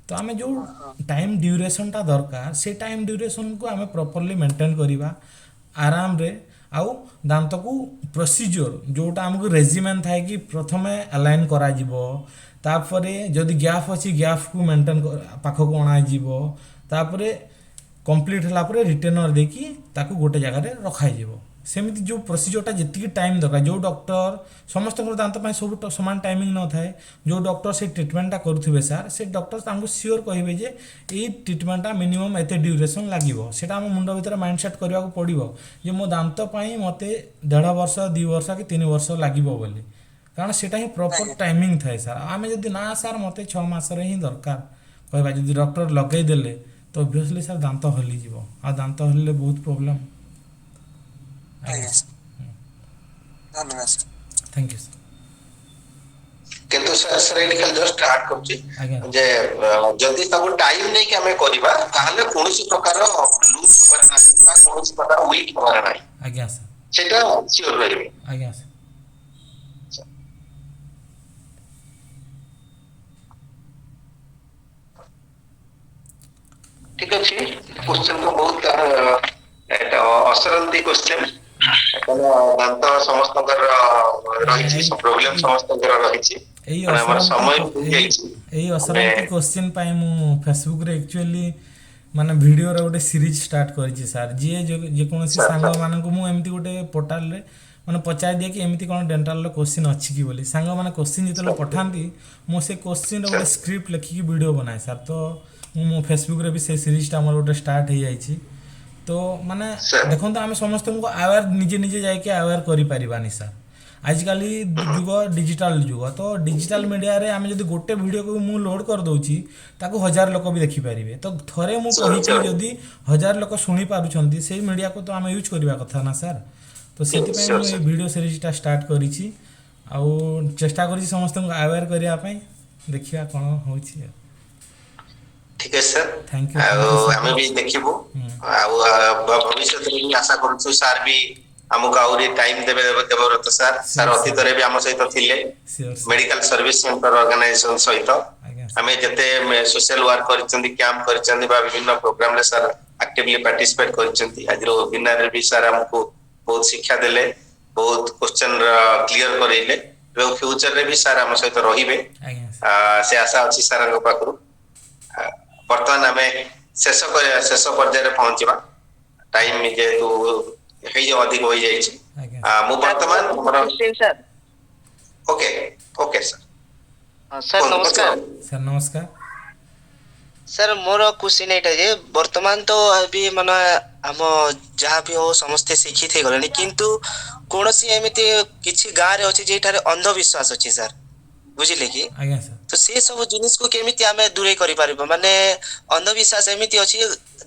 ତ ଆମେ ଯେଉଁ ଟାଇମ୍ ଡ୍ୟୁରେସନ୍ଟା ଦରକାର ସେ ଟାଇମ୍ ଡ୍ୟୁରେସନ୍କୁ ଆମେ ପ୍ରପରଲି ମେଣ୍ଟେନ୍ କରିବା ଆରାମରେ। ଆଉ ଦାନ୍ତକୁ ପ୍ରୋସିଜିଓର ଯେଉଁଟା ଆମକୁ ରେଜିମେନ୍ ଥାଏ କି ପ୍ରଥମେ ଆଲାଇନ୍ କରାଯିବ, ତାପରେ ଯଦି ଗ୍ୟାପ୍ ଅଛି ଗ୍ୟାପ୍କୁ ମେଣ୍ଟେନ୍ ପାଖକୁ ଅଣାଯିବ, ତାପରେ କମ୍ପ୍ଲିଟ୍ ହେଲା ପରେ ରିଟେନର୍ ଦେଇକି ତାକୁ ଗୋଟେ ଜାଗାରେ ରଖାଯିବ। ସେମିତି ଯେଉଁ ପ୍ରୋସିଜିଓରଟା ଯେତିକି ଟାଇମ୍ ଦରକାର, ଯେଉଁ ଡକ୍ଟର, ସମସ୍ତଙ୍କର ଦାନ୍ତ ପାଇଁ ସବୁ ସମାନ ଟାଇମିଂ ନଥାଏ, ଯେଉଁ ଡକ୍ଟର ସେ ଟ୍ରିଟମେଣ୍ଟଟା କରୁଥିବେ ସାର୍, ସେ ଡକ୍ଟର ତାଙ୍କୁ ସିଓର କହିବେ ଯେ ଏଇ ଟ୍ରିଟମେଣ୍ଟଟା ମିନିମମ୍ ଏତେ ଡ୍ୟୁରେସନ୍ ଲାଗିବ। ସେଇଟା ଆମ ମୁଣ୍ଡ ଭିତରେ ମାଇଣ୍ଡ ସେଟ୍ କରିବାକୁ ପଡ଼ିବ ଯେ ମୋ ଦାନ୍ତ ପାଇଁ ମୋତେ 1.5 ବର୍ଷ, 2 ବର୍ଷ କି 3 ବର୍ଷ ଲାଗିବ ବୋଲି, କାରଣ ସେଇଟା ହିଁ ପ୍ରପର୍ ଆଜ୍ଞା ଟାଇମିଂ ଥାଏ ସାର୍। ଆମେ ଯଦି ନା ସାର୍ ମୋତେ 6 ମାସରେ ହିଁ ଦରକାର କହିବା, ଯଦି ଡକ୍ଟର ଲଗେଇଦେଲେ ତ ଅବଭିୟସଲି ସାର୍ ଦାନ୍ତ ହଲିଯିବ, ଆଉ ଦାନ୍ତ ହଲିଲେ ବହୁତ ପ୍ରୋବ୍ଲେମ୍। ଆଜ୍ଞା ଆଜ୍ଞା ସାର୍, ଧନ୍ୟବାଦ sir. Thank you sir. କିନ୍ତୁ ସାର୍ ଏଇଠି ଖାଲି ଜଷ୍ଟ ଆଡ୍ କରୁଛି ଆଜ୍ଞା ଯେ ଯଦି ତାକୁ ଟାଇମ ନେଇକି ଆମେ କରିବା ତାହେଲେ କୌଣସି ପ୍ରକାର ଲୁଜ୍ ହବାର ନାହିଁ ବା କୌଣସି ପ୍ରକାର ୱିକ୍ ହବାର ନାହିଁ, ଆଜ୍ଞା ସାର୍। ସେଇଟା ସିଓର ରହିବେ। ଆଜ୍ଞା ସାର୍। ଠିକ ଅଛି, କ୍ୱେଶ୍ଚନ ତ ବହୁତ, ଏଇଟା ଅସରନ୍ତି କ୍ୱେଶ୍ଚନ। ଦାନ୍ତ ସମସ୍ତଙ୍କର ରହିଛି, ପ୍ରୋବ୍ଲେମ ସମସ୍ତଙ୍କର ରହିଛି। ଏଇ ଆମର ସମୟ ହେଇଯାଇଛି। ଏଇ ଅସରନ୍ତି କ୍ୱେଶ୍ଚିନ୍ ପାଇଁ ମୁଁ ଫେସବୁକରେ ଆକ୍ଚୁଆଲି ମାନେ ଭିଡ଼ିଓର ଗୋଟେ ସିରିଜ ଷ୍ଟାର୍ଟ କରିଛି ସାର୍। ଯିଏ ଯେକୌଣସି ସାଙ୍ଗମାନଙ୍କୁ ମୁଁ ଏମିତି ଗୋଟେ ପୋର୍ଟାଲରେ ମାନେ ପଚାରି ଦିଏ କି ଏମିତି କ'ଣ ଡେଣ୍ଟାଲର କୋଶ୍ଚିନ୍ ଅଛି କି ବୋଲି। ସାଙ୍ଗମାନେ କୋଶ୍ଚିନ୍ ଯେତେବେଳେ ପଠାନ୍ତି, ମୁଁ ସେ କୋଶ୍ଚିନ୍ର ଗୋଟେ ସ୍କ୍ରିପ୍ଟ ଲେଖିକି ଭିଡ଼ିଓ ବନାଏ ସାର୍। ତ ମୁଁ ମୋ ଫେସବୁକରେ ବି ସେ ସିରିଜଟା ଆମର ଗୋଟେ ଷ୍ଟାର୍ଟ ହେଇଯାଇଛି। ତ ମାନେ ଦେଖନ୍ତୁ, ଆମେ ସମସ୍ତଙ୍କୁ ଆୱେର୍ ନିଜେ ନିଜେ ଯାଇକି ଆୱେର୍ କରିପାରିବାନି ସାର୍। ଆଜିକାଲି ଯୁଗ ଡିଜିଟାଲ ଯୁଗ, ତ ଡିଜିଟାଲ ମିଡ଼ିଆରେ ଆମେ ଯଦି ଗୋଟେ ଭିଡ଼ିଓକୁ ମୁଁ ଲୋଡ଼ କରିଦେଉଛି, ତାକୁ 1000 ଲୋକ ବି ଦେଖିପାରିବେ। ତ ଥରେ ମୁଁ କହିକି ଯଦି 1000 ଲୋକ ଶୁଣିପାରୁଛନ୍ତି, ସେଇ ମିଡ଼ିଆକୁ ତ ଆମେ ୟୁଜ୍ କରିବା କଥା ନା ସାର୍। ତ ସେଥିପାଇଁ ମୁଁ ଏଇ ଭିଡ଼ିଓ ସିରିଜଟା ଷ୍ଟାର୍ଟ କରିଛି ଆଉ ଚେଷ୍ଟା କରିଛି ସମସ୍ତଙ୍କୁ ଆୱେର୍ କରିବା ପାଇଁ। ଦେଖିବା କ'ଣ ହେଉଛି ଆଉ। ଠିକ ଅଛି ସାର୍। Thank you. ଆଉ ଆମେ ବି ଦେଖିବୁ ଆଉ ଭବିଷ୍ୟତରେ ବି ଆଶା କରୁଛୁ ସାର୍ ବି ଆମକୁ ଆହୁରି ଟାଇମ ଦେବେ। ଦେବବ୍ରତ ସାର୍, ସାର୍ ଅତୀତରେ ବି ଆମ ସହିତ ଥିଲେ ମେଡିକାଲ ସର୍ଭିସ ସେଣ୍ଟର ଅର୍ଗାନାଇଜେସନ ସହିତ। ଆମେ ଯେତେ ସୋସିଆଲ ୱାର୍କ କରିଛନ୍ତି, କ୍ୟାମ୍ପ କରିଛନ୍ତି ବା ବିଭିନ୍ନ ପ୍ରୋଗ୍ରାମରେ ସାର୍ ଆକ୍ଟିଭଲି ପାର୍ଟିସିପେଟ କରିଛନ୍ତି। ଆଜିର ୱେବିନାରରେ ବି ସାର୍ ଆମକୁ ବହୁତ ଶିକ୍ଷା ଦେଲେ, ବହୁତ କ୍ୱେଶ୍ଚନ କ୍ଲିୟର କରେଇଲେ ଏବଂ ଫ୍ୟୁଚରରେ ବି ସାର୍ ଆମ ସହିତ ରହିବେ, ସେ ଆଶା ଅଛି ସାର୍ଙ୍କ ପାଖରୁ। ବର୍ତ୍ତମାନ ଆମେ ଶେଷ କରିବା, ଶେଷ ପର୍ଯ୍ୟାୟରେ ପହଞ୍ଚିବା। ଟାଇମ ଯେହେତୁ ହେଇ ଅଧିକ ହୋଇଯାଇଛି, ମୁଁ ବର୍ତ୍ତମାନ ଆମର ଓକେ ଓକେ ସାର୍। ସାର୍ ନମସ୍କାର। ସାର୍ ନମସ୍କାର। ସାର୍, ମୋର କ୍ୱେଶ୍ଚିନ୍ ଏଇଟା ଯେ ବର୍ତ୍ତମାନ ତ ବି ମାନେ ଆମ ଯାହା ବି ହଉ ସମସ୍ତେ ଶିକ୍ଷିତ ହେଇଗଲେଣି, କିନ୍ତୁ କୌଣସି ଏମିତି କିଛି ଗାଁରେ ଅଛି ଯେଉଁଠାରେ ଅନ୍ଧବିଶ୍ୱାସ ଅଛି ସାର୍, ବୁଝିଲେ କି? ଆଜ୍ଞା ସାର୍। ତ ସେ ସବୁ ଜିନିଷକୁ କେମିତି ଆମେ ଦୂରେଇ କରିପାରିବା? ମାନେ ଅନ୍ଧବିଶ୍ୱାସ ଏମିତି ଅଛି,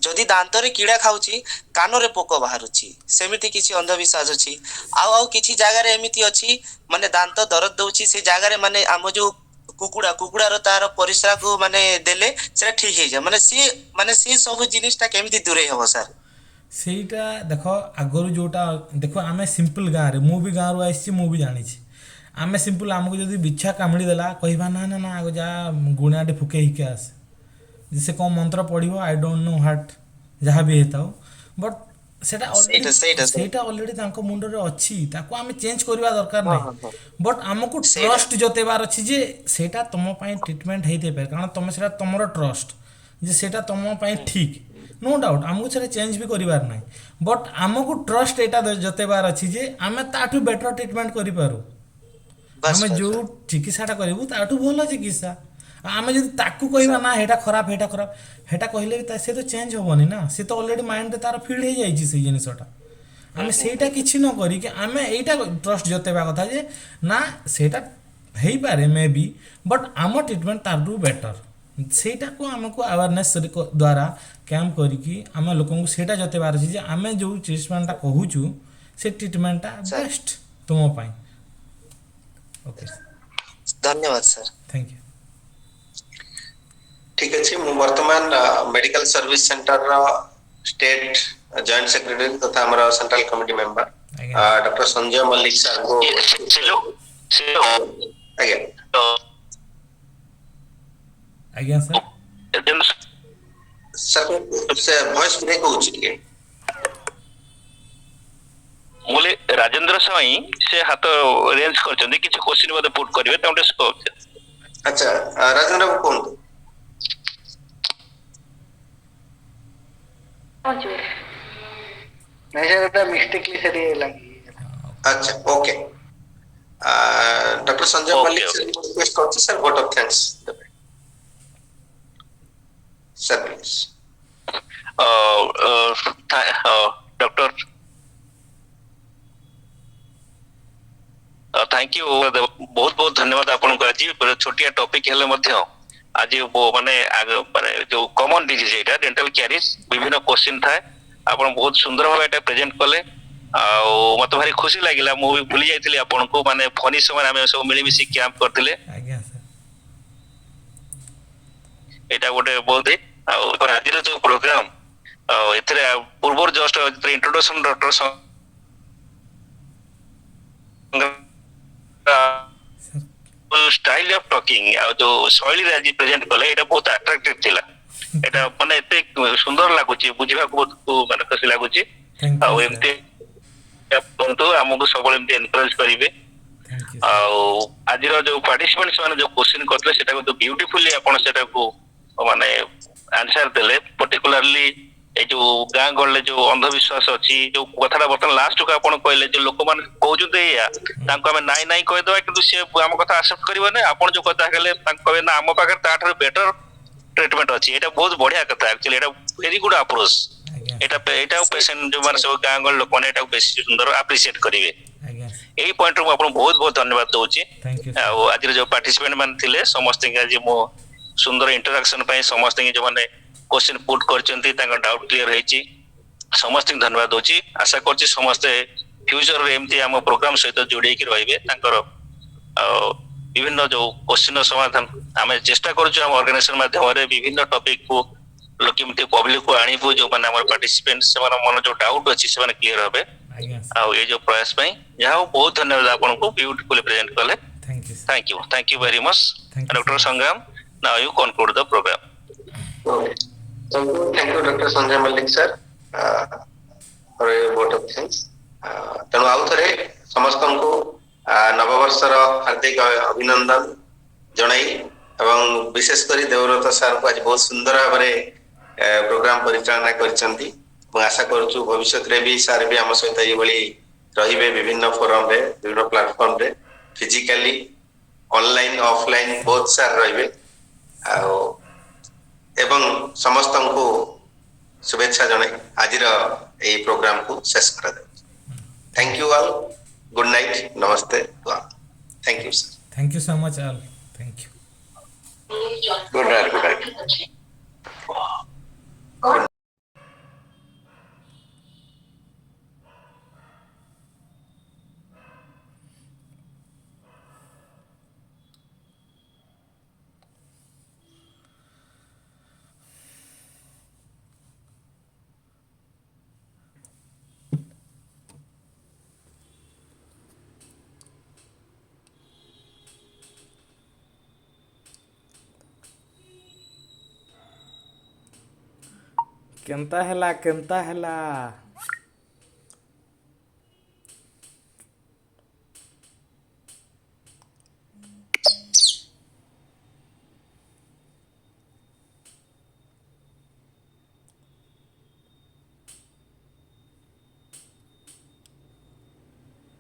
ଯଦି ଦାନ୍ତରେ କୀଡ଼ା ଖାଉଛି କାନରେ ପୋକ ବାହାରୁଛି, ସେମିତି କିଛି ଅନ୍ଧବିଶ୍ୱାସ ଅଛି। ଆଉ ଆଉ କିଛି ଜାଗାରେ ଏମିତି ଅଛି, ମାନେ ଦାନ୍ତ ଦରଦ ଦଉଛି ସେ ଜାଗାରେ ମାନେ ଆମ ଯୋଉ କୁକୁଡ଼ାର ତାର ପରିସ୍ରାକୁ ମାନେ ଦେଲେ ସେଟା ଠିକ ହେଇଯାଏ। ମାନେ ସିଏ ମାନେ ସେ ସବୁ ଜିନିଷଟା କେମିତି ଦୂରେଇ ହବ ସାର୍? ସେଇଟା ଦେଖ, ଆଗରୁ ଯୋଉଟା ଦେଖ, ଆମେ ସିମ୍ପଲ ଗାଁରେ, ମୁଁ ବି ଗାଁରୁ ଆସିଛି, ମୁଁ ବି ଜାଣିଛି। ଆମେ ସିମ୍ପଲ, ଆମକୁ ଯଦି ବିଛା କାମୁଡ଼ି ଦେଲା, କହିବା ନା ନା ନା, ଆଗ ଯା ଗୁଣିଆଟେ ଫୁକେଇକି ଆସେ, ସେ କ'ଣ ମନ୍ତ୍ର ପଢ଼ିବ, I don't know what, ଯାହା ବି ହେଇଥାଉ, ବଟ୍ ସେଇଟା ଅଲରେଡ଼ି ସେଇଟା ଅଲରେଡ଼ି ତାଙ୍କ ମୁଣ୍ଡରେ ଅଛି। ତାକୁ ଆମେ ଚେଞ୍ଜ କରିବା ଦରକାର ନାହିଁ, ବଟ୍ ଆମକୁ ଟ୍ରଷ୍ଟ ଜତେଇବାର ଅଛି ଯେ ସେଇଟା ତୁମ ପାଇଁ ଟ୍ରିଟମେଣ୍ଟ ହେଇଥାଇପାରେ, କାରଣ ତୁମେ ସେଇଟା ତୁମର ଟ୍ରଷ୍ଟ ଯେ ସେଇଟା ତୁମ ପାଇଁ ଠିକ୍। ନୋ ଡାଉଟ୍ ଆମକୁ ସେଇଟା ଚେଞ୍ଜ ବି କରିବାର ନାହିଁ, ବଟ୍ ଆମକୁ ଟ୍ରଷ୍ଟ ଏଇଟା ଜତେଇବାର ଅଛି ଯେ ଆମେ ତାଠୁ ବେଟର ଟ୍ରିଟମେଣ୍ଟ କରିପାରୁ। ଆମେ ଯେଉଁ ଚିକିତ୍ସାଟା କରିବୁ ତାଠୁ ଭଲ ଚିକିତ୍ସା। ଆମେ ଯଦି ତାକୁ କହିବା ନା ହେଇଟା ଖରାପ, ହେଇଟା ଖରାପ, ହେଇଟା କହିଲେ ବି ସେ ତ ଚେଞ୍ଜ ହବନି ନା। ସେ ତ ଅଲରେଡ଼ି ମାଇଣ୍ଡରେ ତାର ଫିଲ୍ଡ ହେଇଯାଇଛି ସେଇ ଜିନିଷଟା। ଆମେ ସେଇଟା କିଛି ନ କରିକି ଆମେ ଏଇଟା ଟ୍ରଷ୍ଟ ଜତେଇବା କଥା ଯେ ନା, ସେଇଟା ହେଇପାରେ ମେ ବି, ବଟ୍ ଆମ ଟ୍ରିଟମେଣ୍ଟ ତାଠୁ ବେଟର। ସେଇଟାକୁ ଆମକୁ ଆୱାରନେସ୍ ଦ୍ୱାରା କ୍ୟାମ୍ପ କରିକି ଆମେ ଲୋକଙ୍କୁ ସେଇଟା ଜତେଇବାର ଅଛି ଯେ ଆମେ ଯେଉଁ ଟ୍ରିଟମେଣ୍ଟଟା କହୁଛୁ ସେ ଟ୍ରିଟମେଣ୍ଟଟା ବେଷ୍ଟ ତୁମ ପାଇଁ। ଓକେ, ଧନ୍ୟବାଦ ସାର୍। Thank you. ଠିକ ଅଛି, ମୁଁ ବର୍ତ୍ତମାନ ମେଡିକାଲ ସର୍ଭିସ ସେଣ୍ଟରର ଷ୍ଟେଟ ଜଏଣ୍ଟ ସେକ୍ରେଟାରୀ ତଥା ଆମର central committee member doctor Sanjay Mallick ସାର୍ଙ୍କୁ। ଆଜ୍ଞା ଆଜ୍ଞା ସାର୍। ସାର୍, ସେ ଭଏସ ବ୍ରେକ୍ ହଉଛି ଟିକେ। ମୁଁ ରାଜେନ୍ଦ୍ର ସ୍ୱାଇଁ, ସେ ହାତ ରେଞ୍ଜ କରିଛନ୍ତି, କିଛି କ୍ୱେଶ୍ଚିନ୍ ବୋଧେ ପୁଟ୍ କରିବେ, ତାଙ୍କୁ ଟିକେ। ଆଚ୍ଛା, ରାଜେନ୍ଦ୍ର ବାବୁ କୁହନ୍ତୁ। ନାଇଁ ସାର୍, ଏଟା ମିଷ୍ଟେକଲି ସେଠି ଲାଗି। ଆଚ୍ଛା, okay. Doctor Sanjay Mallick request କରୁଛି ସାର୍, ଭୋଟ ଅଫ thanks ଦେବେ sir, please. Doctor thank you, ବହୁତ ବହୁତ ଧନ୍ୟବାଦ ଆପଣଙ୍କୁ। ଆଜି ଛୋଟିଆ ଟପିକ ହେଲେ ମଧ୍ୟ ଆଜି ମାନେ ମାନେ ଯୋଉ କମନ ଡିଜିଜ ଏଇଟା ଡେଣ୍ଟାଲ କ୍ୟାରିଜ, ବିଭିନ୍ନ କୋଶ୍ଚିନ୍ ଥାଏ, ଆପଣ ବହୁତ ସୁନ୍ଦର ଭାବେ ଏଇଟା ପ୍ରେଜେଣ୍ଟ କଲେ ଆଉ ମତେ ଭାରି ଖୁସି ଲାଗିଲା। ମୁଁ ବି ଭୁଲି ଯାଇଥିଲି ଆପଣଙ୍କୁ, ମାନେ ଫନି ସମୟରେ ଆମେ ସବୁ ମିଳିମିଶି କ୍ୟାମ୍ପ କରିଥିଲେ। ଏଇଟା ଗୋଟେ ବହୁତ। ଆଉ ଆଜିର ଯୋଉ ପ୍ରୋଗ୍ରାମ, ଆଉ ଏଥିରେ ପୂର୍ବରୁ just introduction doctor style of talking ଆଉ ଯୋଉ ଶୈଳୀରେ ଆଜି ପ୍ରେଜେଣ୍ଟ କଲେ, ଏଇଟା ବହୁତ ଆଟ୍ରାକ୍ଟିଭ ଥିଲା। ଏଇଟା ମାନେ ଏତେ ସୁନ୍ଦର ଲାଗୁଛି ବୁଝିବାକୁ, ବହୁତ ମାନେ ଖୁସି ଲାଗୁଛି। Thank ଆଉ you. ଏମିତି କୁହନ୍ତୁ, ଆମକୁ ସବୁବେଳେ ଏମିତି ଏନକରେଜ କରିବେ। Thank you. ଆଉ ଆଜିର ଯୋଉ ପାର୍ଟିସିପେଣ୍ଟ ସେମାନେ ଯୋଉ କ୍ୱେଶ୍ଚିନ୍ କରିଥିଲେ, ସେଟାକୁ ତ ବ୍ୟୁଟିଫୁଲି ଆପଣ ସେଟାକୁ ମାନେ ଆନ୍ସର ଦେଲେ। ପର୍ଟିକୁଲାରଲି ଏଇ ଯୋଉ ଗାଁ ଗହଳିରେ ଯୋଉ ଅନ୍ଧବିଶ୍ୱାସ ଅଛି, ଯୋଉ କଥାଟା ବର୍ତ୍ତମାନ ଲାଷ୍ଟକୁ ଆପଣ କହିଲେ ଯେ ଲୋକମାନେ କହୁଛନ୍ତି ଏଇଆ, ତାଙ୍କୁ ଆମେ ନାଇଁ ନାଇଁ କହିଦେବା, କିନ୍ତୁ ସିଏ ଆମ କଥା ଆକ୍ସେପ୍ଟ କରିବନି। ଆପଣ ଯୋଉ କଥା କହିଲେ, ତାଙ୍କୁ କହିବେ ନା, ଆମ ପାଖରେ ତାଠାରୁ ବେଟର ଟ୍ରିଟମେଣ୍ଟ ଅଛି। ଏଇଟା ବହୁତ ବଢିଆ କଥା। ଆକ୍ଚୁଆଲି ଏଇଟା ଭେରି ଗୁଡ ଆପ୍ରୋଚ। ଆଜ୍ଞା। ଏଇଟା ପେସେଣ୍ଟ ଯୋଉମାନେ ସବୁ ଗାଁ ଗହଳି ଲୋକମାନେ ଏଟାକୁ ବେଶୀ ସୁନ୍ଦର ଆପ୍ରିସିଏଟ କରିବେ। ଏଇ ପଏଣ୍ଟରୁ ମୁଁ ଆପଣଙ୍କୁ ବହୁତ ବହୁତ ଧନ୍ୟବାଦ ଦଉଛି। Thank you. ଆଉ ଆଜିର ଯୋଉ ପାର୍ଟିସିପେଣ୍ଟ ମାନେ ଥିଲେ, ସମସ୍ତଙ୍କୁ ଆଜି ମୁଁ ସୁନ୍ଦର ଇଣ୍ଟରାକ୍ସନ ପାଇଁ, ସମସ୍ତଙ୍କୁ ଯୋଉମାନେ କ୍ୱେଶ୍ଚିନ୍ ପୁଟ୍ କରିଛନ୍ତି, ତାଙ୍କ ଡାଉଟ କ୍ଲିୟର ହେଇଛି, ସମସ୍ତଙ୍କୁ ଧନ୍ୟବାଦ ଦଉଛି। ଆଶା କରୁଛି ସମସ୍ତେ ଫ୍ୟୁଚରରେ ଏମିତି ଆମ ପ୍ରୋଗ୍ରାମ ସହିତ ଯୋଡେଇକି ରହିବେ। ତାଙ୍କର ଆଉ ବିଭିନ୍ନ ଯୋଉ କ୍ୱେଶ୍ଚିନ୍ ର ସମାଧାନ ଆମେ ଚେଷ୍ଟା କରୁଛୁ ଆମ ଅର୍ଗାନାଇଜେସନ ମାଧ୍ୟମରେ, ବିଭିନ୍ନ ଟପିକ କୁ କେମିତି ପବ୍ଲିକ କୁ ଆଣିବୁ, ଯୋଉମାନେ ଆମର ପାର୍ଟିସିପେଣ୍ଟ ସେମାନଙ୍କ ମନ ଯୋଉ ଡାଉଟ ଅଛି ସେମାନେ କ୍ଲିୟର ହେବେ। ଆଉ ଏଇ ଯୋଉ ପ୍ରୟାସ ପାଇଁ ଯାହା ହଉ, ବହୁତ ଧନ୍ୟବାଦ ଆପଣଙ୍କୁ। ବ୍ୟୁଟିଫୁଲି ପ୍ରେଜେଣ୍ଟ କଲେ। Thank you. Thank you, thank you very much. Thank you. Doctor Sangram, now you conclude the program. Okay. Thank you, thank you, Dr. Sanjay Malik sir, for your vote of thanks. ତେଣୁ ଆଉ ଥରେ ସମସ୍ତଙ୍କୁ ନବବର୍ଷର ହାର୍ଦ୍ଦିକ ଅଭିନନ୍ଦନ ଜଣାଇ ଏବଂ ବିଶେଷ କରି ଦେବବ୍ରତ ସାର୍ଙ୍କୁ, ଆଜି ବହୁତ ସୁନ୍ଦର ଭାବରେ ପ୍ରୋଗ୍ରାମ ପରିଚାଳନା କରିଛନ୍ତି ଏବଂ ଆଶା କରୁଛୁ ଭବିଷ୍ୟତରେ ବି ସାର୍ ବି ଆମ ସହିତ ଏଇଭଳି ରହିବେ, ବିଭିନ୍ନ ଫୋରମରେ, ବିଭିନ୍ନ ପ୍ଲାଟଫର୍ମରେ, ଫିଜିକାଲି, ଅନଲାଇନ, ଅଫଲାଇନ ବହୁତ ସାର୍ ରହିବେ। ଆଉ ଏବଂ ସମସ୍ତଙ୍କୁ ଶୁଭେଚ୍ଛା ଜଣାଇ ଆଜିର ଏଇ ପ୍ରୋଗ୍ରାମକୁ ଶେଷ କରାଯାଉଛି। Thank you all, good night, Namaste. Thank you sir. Thank you so much all, thank you. Good night, good night. କେନ୍ତା ହେଲା, କେନ୍ତା ହେଲା?